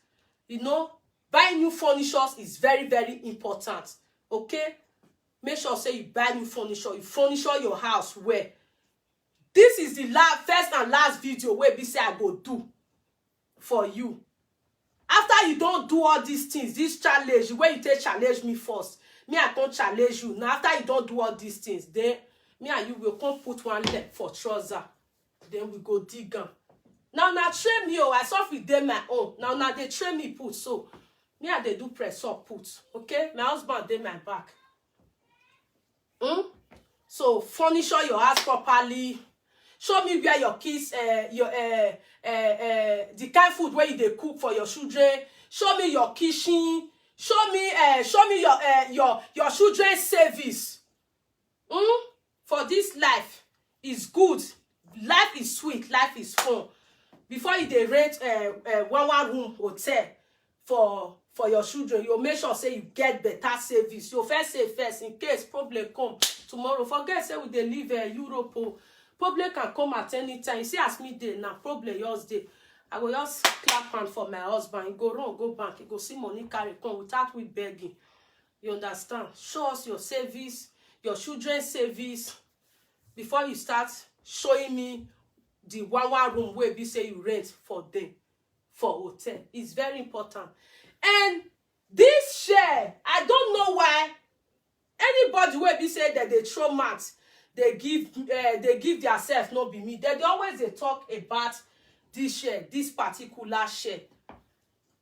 You know, buying new furnitures is very, very important. Okay? Make sure say you buy new furniture. You furniture your house well. This is the last, first and last video where be say I go do for you. After you don't do all these things, this challenge, where you take challenge me first, me I can't challenge you. Now after you don't do all these things, then me and you will come put one leg for trouser. Then we go dig am. Now now train me, oh, I suffer with them my own. Now now they train me put so. Me I they do press up put. Okay, my husband dey my back. Hmm? So furnish your house properly. Show me where your kids, uh, your uh, uh, uh, the kind food where you dey cook for your children. Show me your kitchen. Show me, uh, show me your uh, your your children service. Hmm? For this life is good. Life is sweet. Life is fun. Before you dey rent uh, uh, one one room hotel for for your children, you make sure say you get better service. You first say first, in case problem come tomorrow. Forget say we dey live uh, Europe. Oh. Problem can come at any time. You see as me dey now, problem yours dey. I go just clap hand for my husband. He go run go bank. He go see money carry come without we begging. You understand? Show us your service, your children service, before you start showing me the one one room wey be say you rent for them for hotel. It's very important. And this share, I don't know why anybody wey be say that they throw mat, they give uh, they give their self, no be me. They, they always they talk about this share, this particular share.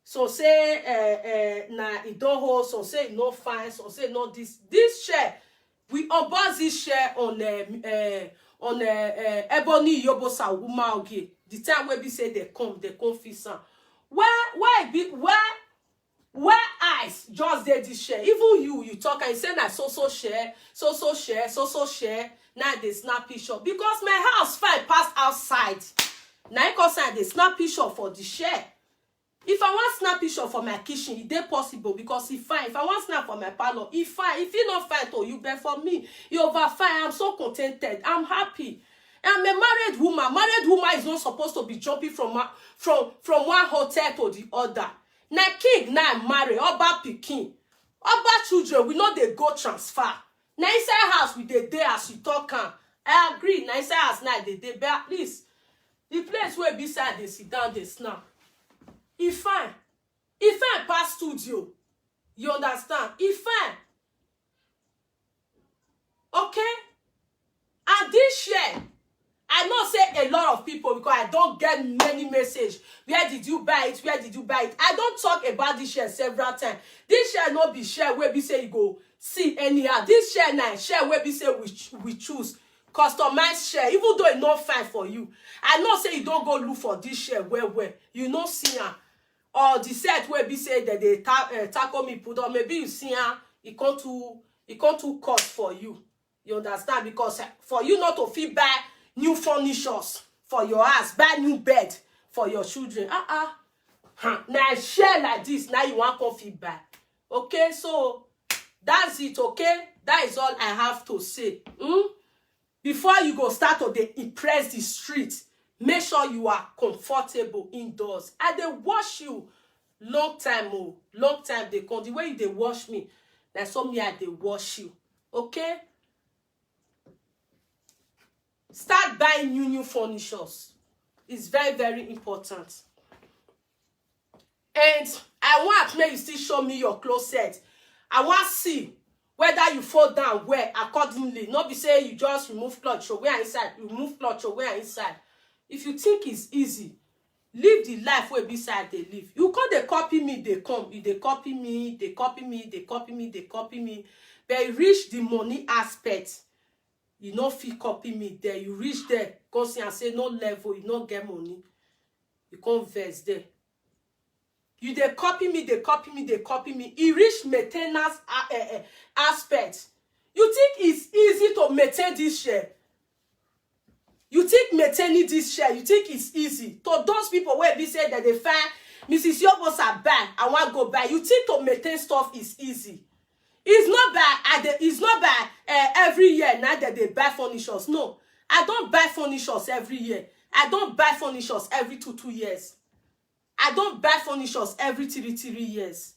So say uh, uh, na e don hold, so say e no fine, so say no this this share. We unbox this share on uh, uh, on uh, uh, Ebony Yobo Sawuma Oge. The time wey be say they come, they come fix am. Where where e be where where eyes just dey this share? Even you, you talk and you say na so so share, so so share, so so share. Now they snap picture because my house fine past outside. Na im cause I dey snap picture for the share. If I wan snap picture for my kitchen, e dey possible because e fine. If I wan snap for my parlor, e fine. If e no fine to you, but for me, e over fine. I'm so contented. I'm happy. I'm a married woman. Married woman is not supposed to be jumping from one, from from one hotel to the other. Na king na I marry, Oba pikin, Oba children. We no dey go transfer. Na inside house we dey dey as you talk am. I agree. Na inside house na I dey dey, but at least the place wey be say I dey sit down dey snap, e fine. E fine pass studio. You understand? E fine. Okay? And this share, I know say a lot of people, because I don't get many message. Where did you buy it? Where did you buy it? I don't talk about this share several times. This share no be share where be say you go see anyhow. This share na share where be say we ch- we choose customized share, even though e no fine for you. I know say you don't go look for this share where where you no see am, or the set where be say that they ta- uh, tackle me put on. Maybe you see am, e come too e come too cost for you. You understand? Because eh, for you not to fit buy new furnitures for your house, buy new bed for your children. Uh-uh. Huh. Now share like this, now you want come fit buy. Okay, so that's it, okay? That is all I have to say. Hmm? Before you go start to dey impress the street, make sure you are comfortable indoors. I dey watch you long time, oh, long time dey come. The way you dey watch me, na so me I dey watch you. Okay? Start buying new new furnitures. It's very, very important. And I want make you still show me your closet. I want see whether you fold down well accordingly. No be say you just remove cloth, throw where inside, remove cloth, throw where inside. If you think it's easy, live the life wey be side dey live. You come dey copy me, dey come, you dey copy me, dey copy me, dey copy me, dey copy me. But e reach the money aspect, you no fit copy me there. You reach there, come see and say no level, you no get money. You come vex there. You dey copy me, dey copy me, dey copy me. E reach maintenance a- eh, eh, aspect. You think it's easy to maintain this share? You think maintaining this share, you think it's easy? To those people where be say that they find Missus Yobosa buy, I want go buy. You think to maintain stuff is easy? It's not by I dey, it's not by uh, every year now that they buy furnitures. No, I don't buy furnitures every year. I don't buy furnitures every two two years. I don't buy furnitures every three three years.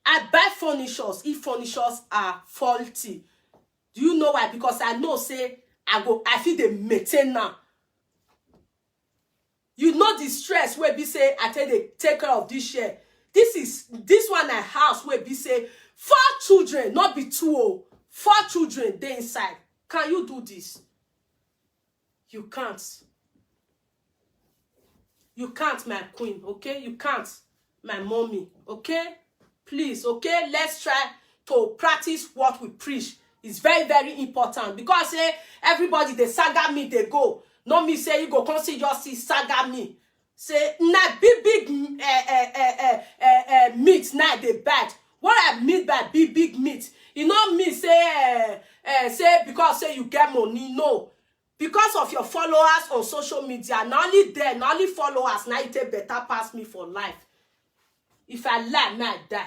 I buy furnitures if furnitures are faulty. Do you know why? Because I know say I go I feel the maintain now. You know the stress wey be say I take dey take care of this share. This is this one na house wey be say four children, not be two oh, four children dey inside. Can you do this? You can't. You can't, my queen, okay? You can't, my mommy, okay? Please, okay? Let's try to practice what we preach. It's very, very important, because say everybody dey saga me dey go. No mean say you go come see, just see saga me. Say na big, big, mm, eh, eh, eh, eh, eh, eh, meat na dey bad. What I mean by big, big meat, e no mean say, eh, eh, say because say you get money, no. Because of your followers on social media, na only there, na only followers na you take better pass me for life. If I lie, na I die.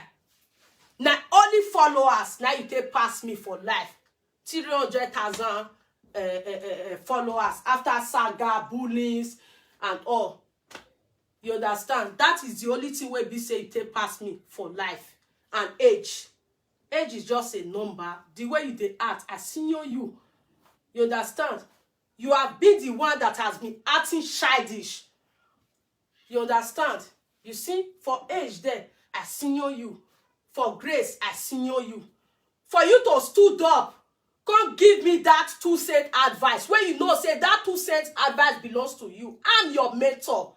Na only followers na you take pass me for life. Three hundred thousand, eh, eh, eh, eh, followers after saga, bullies, and all. You understand? That is the only thing wey be say you take pass me for life. And age. Age is just a number. The way you dey act, I senior you. You understand? You have been the one that has been acting childish. You understand? You see, for age there, I senior you. For grace, I senior you. For you to stood up, come give me that two cent advice, when you know say that two cent advice belongs to you. I'm your mentor.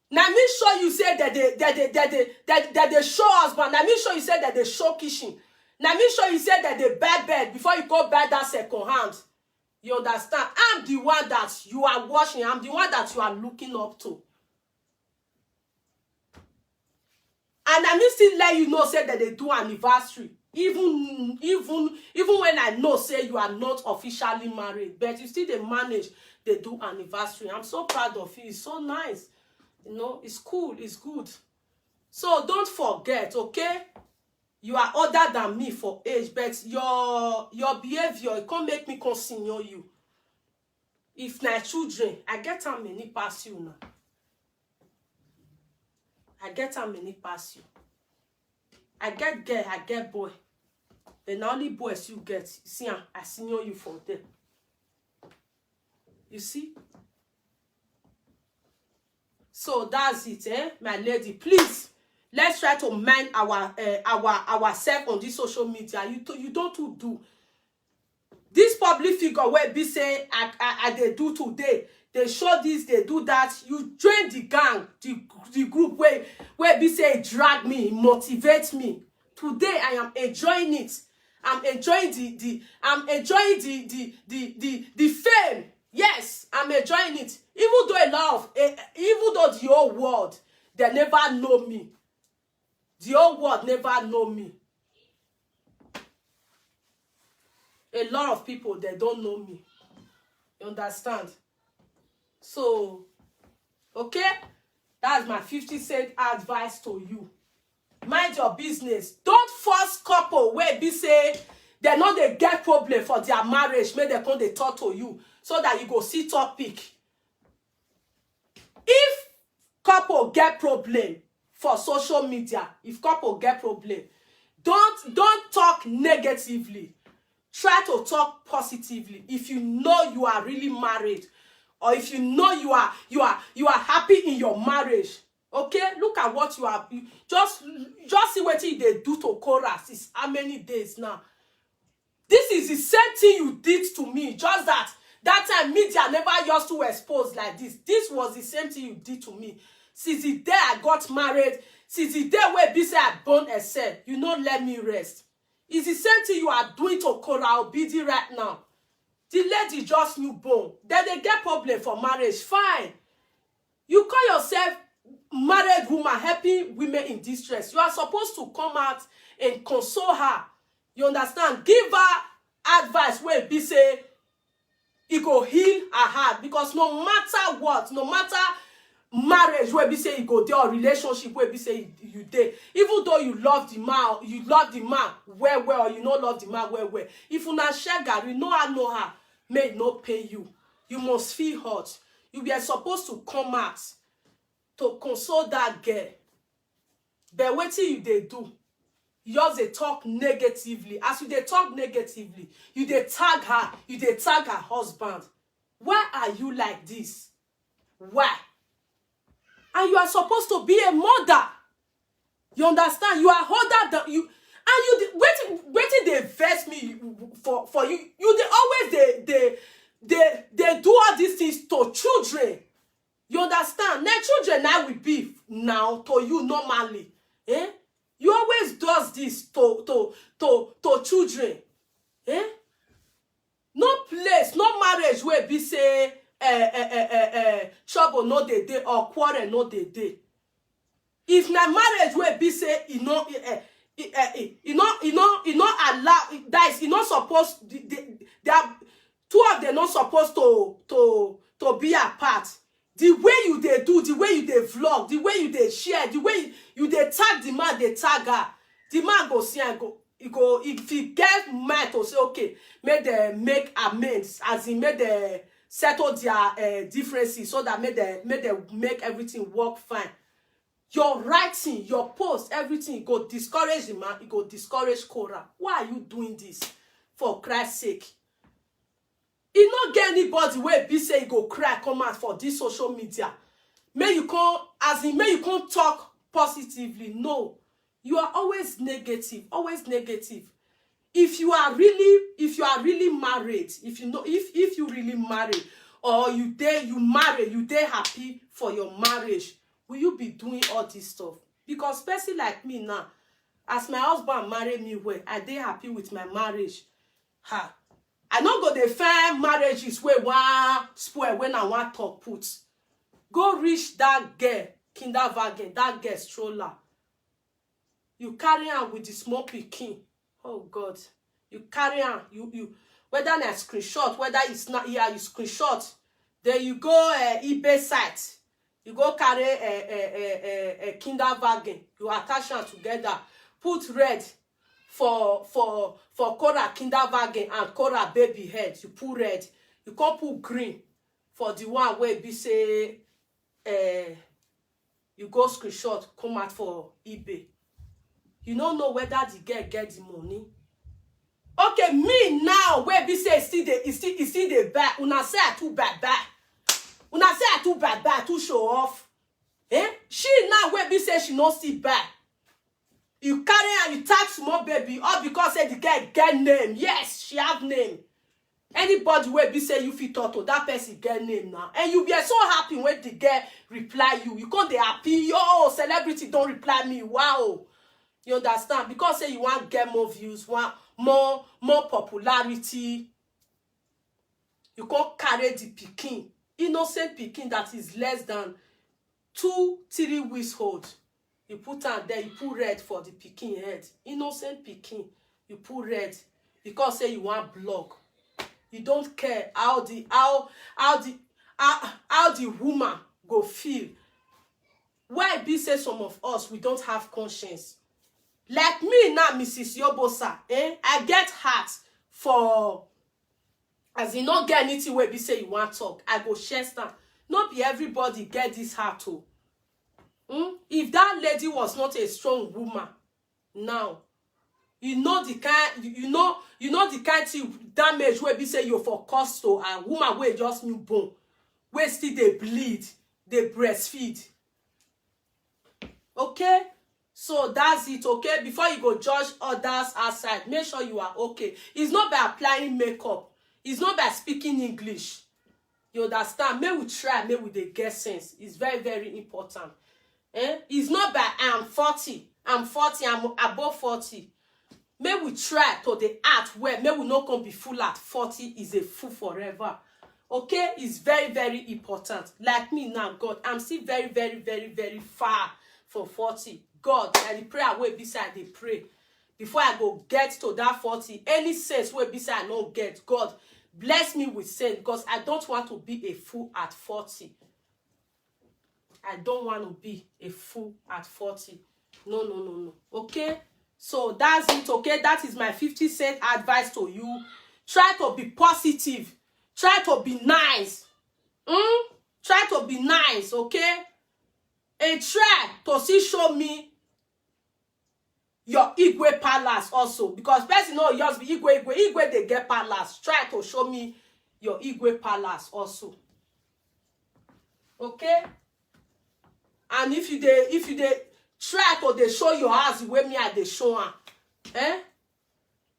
Na me show you say that they, that they, that they, that, that they show husband. Na me show you say that they show kitchen. Na me show you say that they buy bed before you go buy that second hand. You understand? I'm the one that you are watching. I'm the one that you are looking up to. And I me still let you know say that they do anniversary. Even, even, even when I know say you are not officially married, but you still dey manage, they do anniversary. I'm so proud of you. It's so nice. You know, it's cool. It's good. So don't forget, okay? You are older than me for age, but your, your behavior, it can't make me come senior you. If na children, I get how many pass you now? I get how many pass you? I get girl, I get boy. But na only boys you get. See am, I senior you for there. You see? So that's it, eh, my lady. Please, let's try to mind our, uh, our, ourselves on this social media. You to, you don't too do. This public figure wey be say I, I, I dey do today, they show this, they do that. You join the gang, the, the group wey, wey be say drag me, motivate me. Today I am enjoying it. I'm enjoying the, the I'm enjoying the, the the the the fame. Yes, I'm enjoying it. Even though a lot of, eh, even though the whole world, they never know me. The whole world never know me. A lot of people, they don't know me. You understand? So, okay, that's my fifty cent advice to you. Mind your business. Don't force couple wey be say they no dey get problem for their marriage, make they come dey talk to you so that you go see topic. If couple get problem for social media, if couple get problem, don't, don't talk negatively. Try to talk positively. If you know you are really married, or if you know you are, you are, you are happy in your marriage, okay, look at what you are. You just, just see what they do to Korah. It's how many days now? This is the same thing you did to me. Just that that time media never used to expose like this. This was the same thing you did to me. Since the day I got married, since the day wey be say I born Ese, you no let me rest. It's the same thing you are doing to Korah Obidi right now. The lady just new born. Then they get problem for marriage. Fine. You call yourself married woman helping women in distress. You are supposed to come out and console her. You understand? Give her advice wey be say e go heal her heart, because no matter what, no matter marriage wey be say you go there, or relationship wey be say you, you dey, even though you love the man, you love the man well well, or you no love the man well well, if una share garri, no, I know her, may e no pain you. You must feel hurt. You were supposed to come out to console that girl. But wetin you dey do? You just dey talk negatively. As you dey talk negatively, you dey tag her, you dey tag her husband. Why are you like this? Why? And you are supposed to be a mother. You understand? You are older than you. And you dey, wetin, wetin dey vex me for, for you. You dey always dey, dey, dey, dey do all these things to children. You understand? Na children na we be now to you normally. Eh? You always does this to, to, to, to children. Eh? No place, no marriage wey be say eh, eh, eh, eh, eh, trouble no dey dey or quarrel no dey dey. If na marriage wey be say e no eh, eh, eh, eh, e no e no e no allow, that is, e no suppose the, the, they are, two of them no suppose to to to be apart. The way you dey do, the way you dey vlog, the way you dey share, the way you dey tag the man, dey tag her, the man go see and go, e go, if he get mind to say, okay, make dem make amends, as in make dem settle their uh, differences, so that make dem make dem make everything work fine. Your writing, your post, everything, e go discourage the man, e go discourage Korah. Why are you doing this? For Christ's sake. E no get anybody wey be say e go cry come out for this social media. May you come, as in, may you come talk positively. No, you are always negative, always negative. If you are really, if you are really married, if you know, if if you really married, or you dey, you marry, you dey happy for your marriage, will you be doing all this stuff? Because person like me now, as my husband marry me well, I dey happy with my marriage. Ha! I no go dey find marriages wey wan spoil when I wan talk put. Go reach that girl kindergarten, that girl stroller. You carry am with the small pikin. Oh God. You carry am, you you whether na screenshot, whether it's not here, you screenshot. Then you go uh, eBay site. You go carry a, a, a, a, a kindergarten. You attach them together. Put red for for for Korah kindergarten and Korah baby head. You put red. You can't put green for the one where be say uh, you go screenshot come out for eBay. You no know whether the girl get the money. Okay, me now wey be say e still dey e still e still dey buy. Una say I too buy buy. Una say I too buy buy, too show off. Eh? She now wey be say she no still buy. You carry and you tag small baby all because say the girl get name. Yes, she have name. Anybody wey be say you fit talk to, that person get name now, and you be so happy when the girl reply you. You come dey happy, yo, celebrity don reply me, wow. You understand? Because say you wan get more views, wan more more popularity. You come carry the pikin, innocent pikin that is less than two three weeks old. You put am there, you put red for the pikin head, innocent pikin. You put red because say you wan block. You don't care how the how how the how, how the woman go feel. Why be say some of us, we don't have conscience? Like me now, Mrs Yobosa, eh, I get heart for, as e no get anything wey be say you wan talk, I go share stand. No be everybody get this heart o. Hmm? If that lady was not a strong woman now, you know the kind you you know you know the kind thing, damage wey be say you for cause to a woman wey just new born, wey still dey bleed, dey breastfeed. Okay? So that's it, okay? Before you go judge others outside, make sure you are okay. It's not by applying makeup. It's not by speaking English. You understand? May we try, may we dey get sense. It's very, very important. Eh? It's not by I am forty, I'm forty, I'm above forty. May we try to dey act well. May we no come be fool at forty is a fool forever. Okay? It's very, very important. Like me now, God, I'm still very, very, very, very far from forty. God, na the prayer wey be say I dey pray. Before I go get to that forty, any sense wey be say I no get, God, bless me with sense, because I don't want to be a fool at forty. I don't want to be a fool at forty. No, no, no, no. Okay? So that's it, okay? That is my fifty cent advice to you. Try to be positive. Try to be nice. Hmm? Try to be nice, okay? And try to see show me your Igwe palace also, because person no just be Igwe Igwe. Igwe dey get palace. Try to show me your Igwe palace also. Okay? And if you dey if you dey try to dey show your house the way me I dey show am, eh?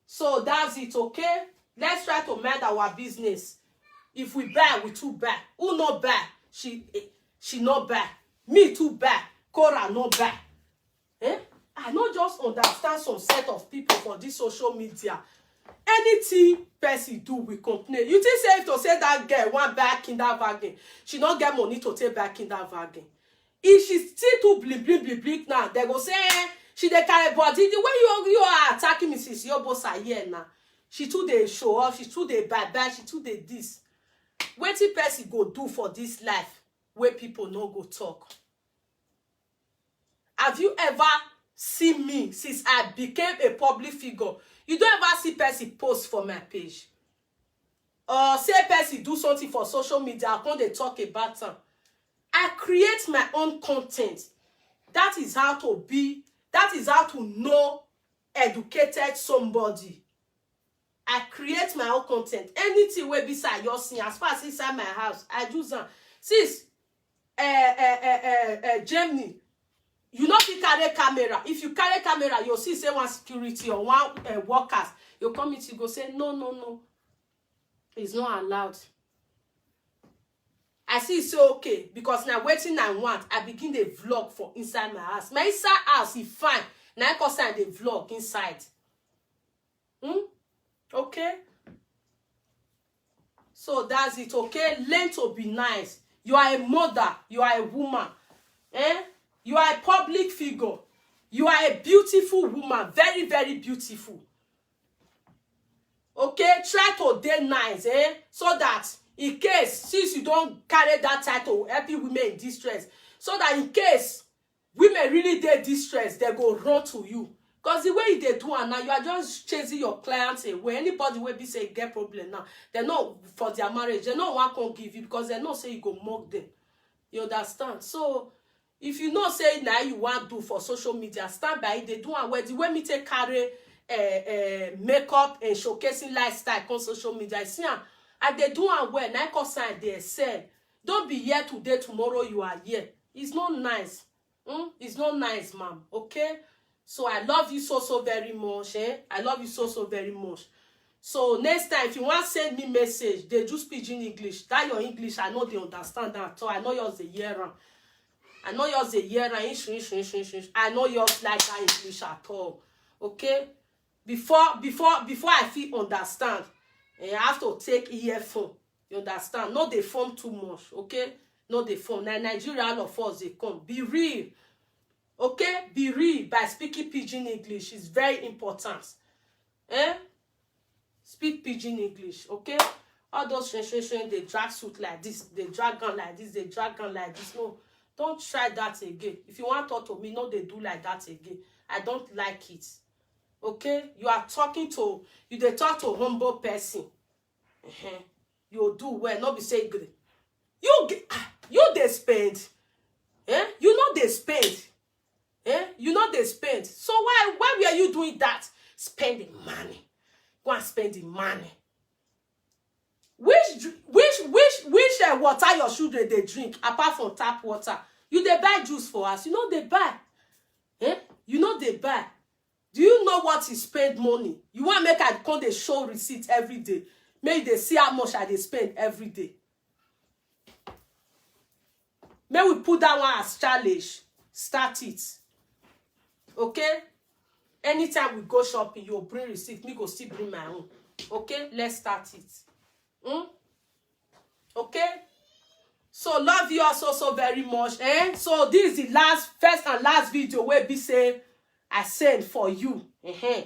So that's it, okay? Let's try to mind our business. If we buy, we too buy. Who no buy? She eh, she no buy. Me too buy. Korah no buy. Eh? I no just understand some set of people for this social media. Anything person do, we complain. You think say if to say that girl wan buy kindergarten, she no get money to take buy kindergarten? If she still too bling bling bling bling now, they go say, eh, she dey carry body. The way you you are attacking Missus Yobosa here now, she too dey show off, she too dey buy buy, she too dey this. Wetin person go do for this life wey people no go talk? Have you ever seen me since I became a public figure? You don't ever see person post for my page or say person do something for social media, I come dey talk about am. I create my own content. That is how to be, that is how to know educated somebody. I create my own content. Anything wey be say I just see, as far as inside my house, I use am. Since uh, uh, uh, uh, uh, Germany, you no fit carry camera. If you carry camera, you see say one security or one uh, workers, you come meet, you go say, no, no, no, it's not allowed. I see say okay, because na wetin I want. I begin dey vlog for inside my house. My inside house e fine. Na I cause I dey vlog inside. Hmm? Okay. So that's it, okay? Learn to be nice. You are a mother. You are a woman. Eh? You are a public figure. You are a beautiful woman. Very, very beautiful. Okay? Try to dey nice, eh? So that in case, since you don carry that title, helping women in distress, so that in case women really dey distress, they go run to you. Because the way you dey do am now, you are just chasing your clients away. Anybody wey be say get problem now, they know for their marriage, they no wan come give you because they know say you go mock them. You understand? So if you know say na you wan do for social media, stand by it, dey do am well. The way me take carry uh, uh, makeup and showcasing lifestyle come social media, I see am. I dey do am well. Na I cause I dey excel. Don't be here today, tomorrow you are here. It's not nice. Hmm? It's not nice, ma'am. Okay? So I love you so, so very much. Eh? I love you so, so very much. So next time, if you want send me message, they just pidgin English. That your English, I know they understand that at all. I know yours the year round. I know yours the year round. Ish, ish, ish, ish, ish. I know yours like that English at all. Okay? Before, before, before I feel understand, eh, I have to take earphone. You understand? No dey form too much, okay? No dey form. Na Nigeria, all of us dey come. Be real, okay? Be real by speaking pidgin English. It's very important. Eh? Speak pidgin English, okay? All those shen shen shen, they drag suit like this, they drag gun like this, they drag gun like this. No, don't try that again. If you want to talk to me, no, they do like that again. I don't like it. Okay? You are talking to, you dey talk to humble person. Uh-huh. You do well, not be say gree. You g- ah, you dey spend. Eh? You know they spend. Eh? You know they spend. So why why were you doing that? Spending money. Go and spend the money. Which dr- which which which uh, water your children they drink apart from tap water? You they buy juice for us. You know they buy. Eh? You know they buy. Do you know what is spend money? You want make I come they show receipt every day. Make they see how much I they spend every day. May we put that one as challenge. Start it. Okay? Anytime we go shopping, you bring receipt. Me go still bring my own. Okay? Let's start it. Hmm? Okay? So love you all so so very much. Eh? So this is the last, first and last video where be say I send for you. Uh-huh.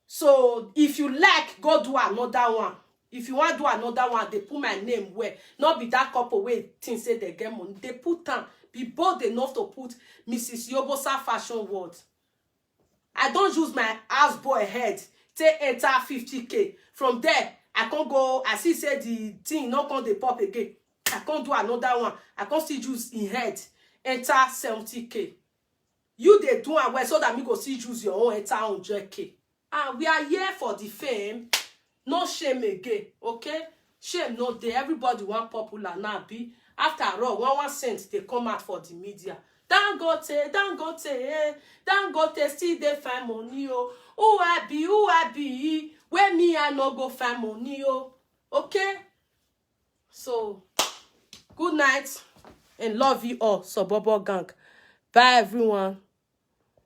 So if you like, go do another one. If you want do another one, they put my name where. Not be that couple way thing say they get money. They put them. Be bold enough to put Missus Yobosa Fashion World. I don't use my house boy head. Take enter fifty K. From there, I can't go. I see say the thing not come the pop again. I can't do another one. I can't still use in head. Enter seventy K. You they do am well so that me go see use your own enter hundred K. Ah, we are here for the fame. No shame again, okay? Shame no dey. Everybody want popular now, be after all, one one cent they come out for the media. Dangote, Dangote, eh, Dangote still they find money, oh. Who I be, who I be, where me I no go find money, oh. Okay? So, good night and love you all. So, Bobo Gang. Bye, everyone.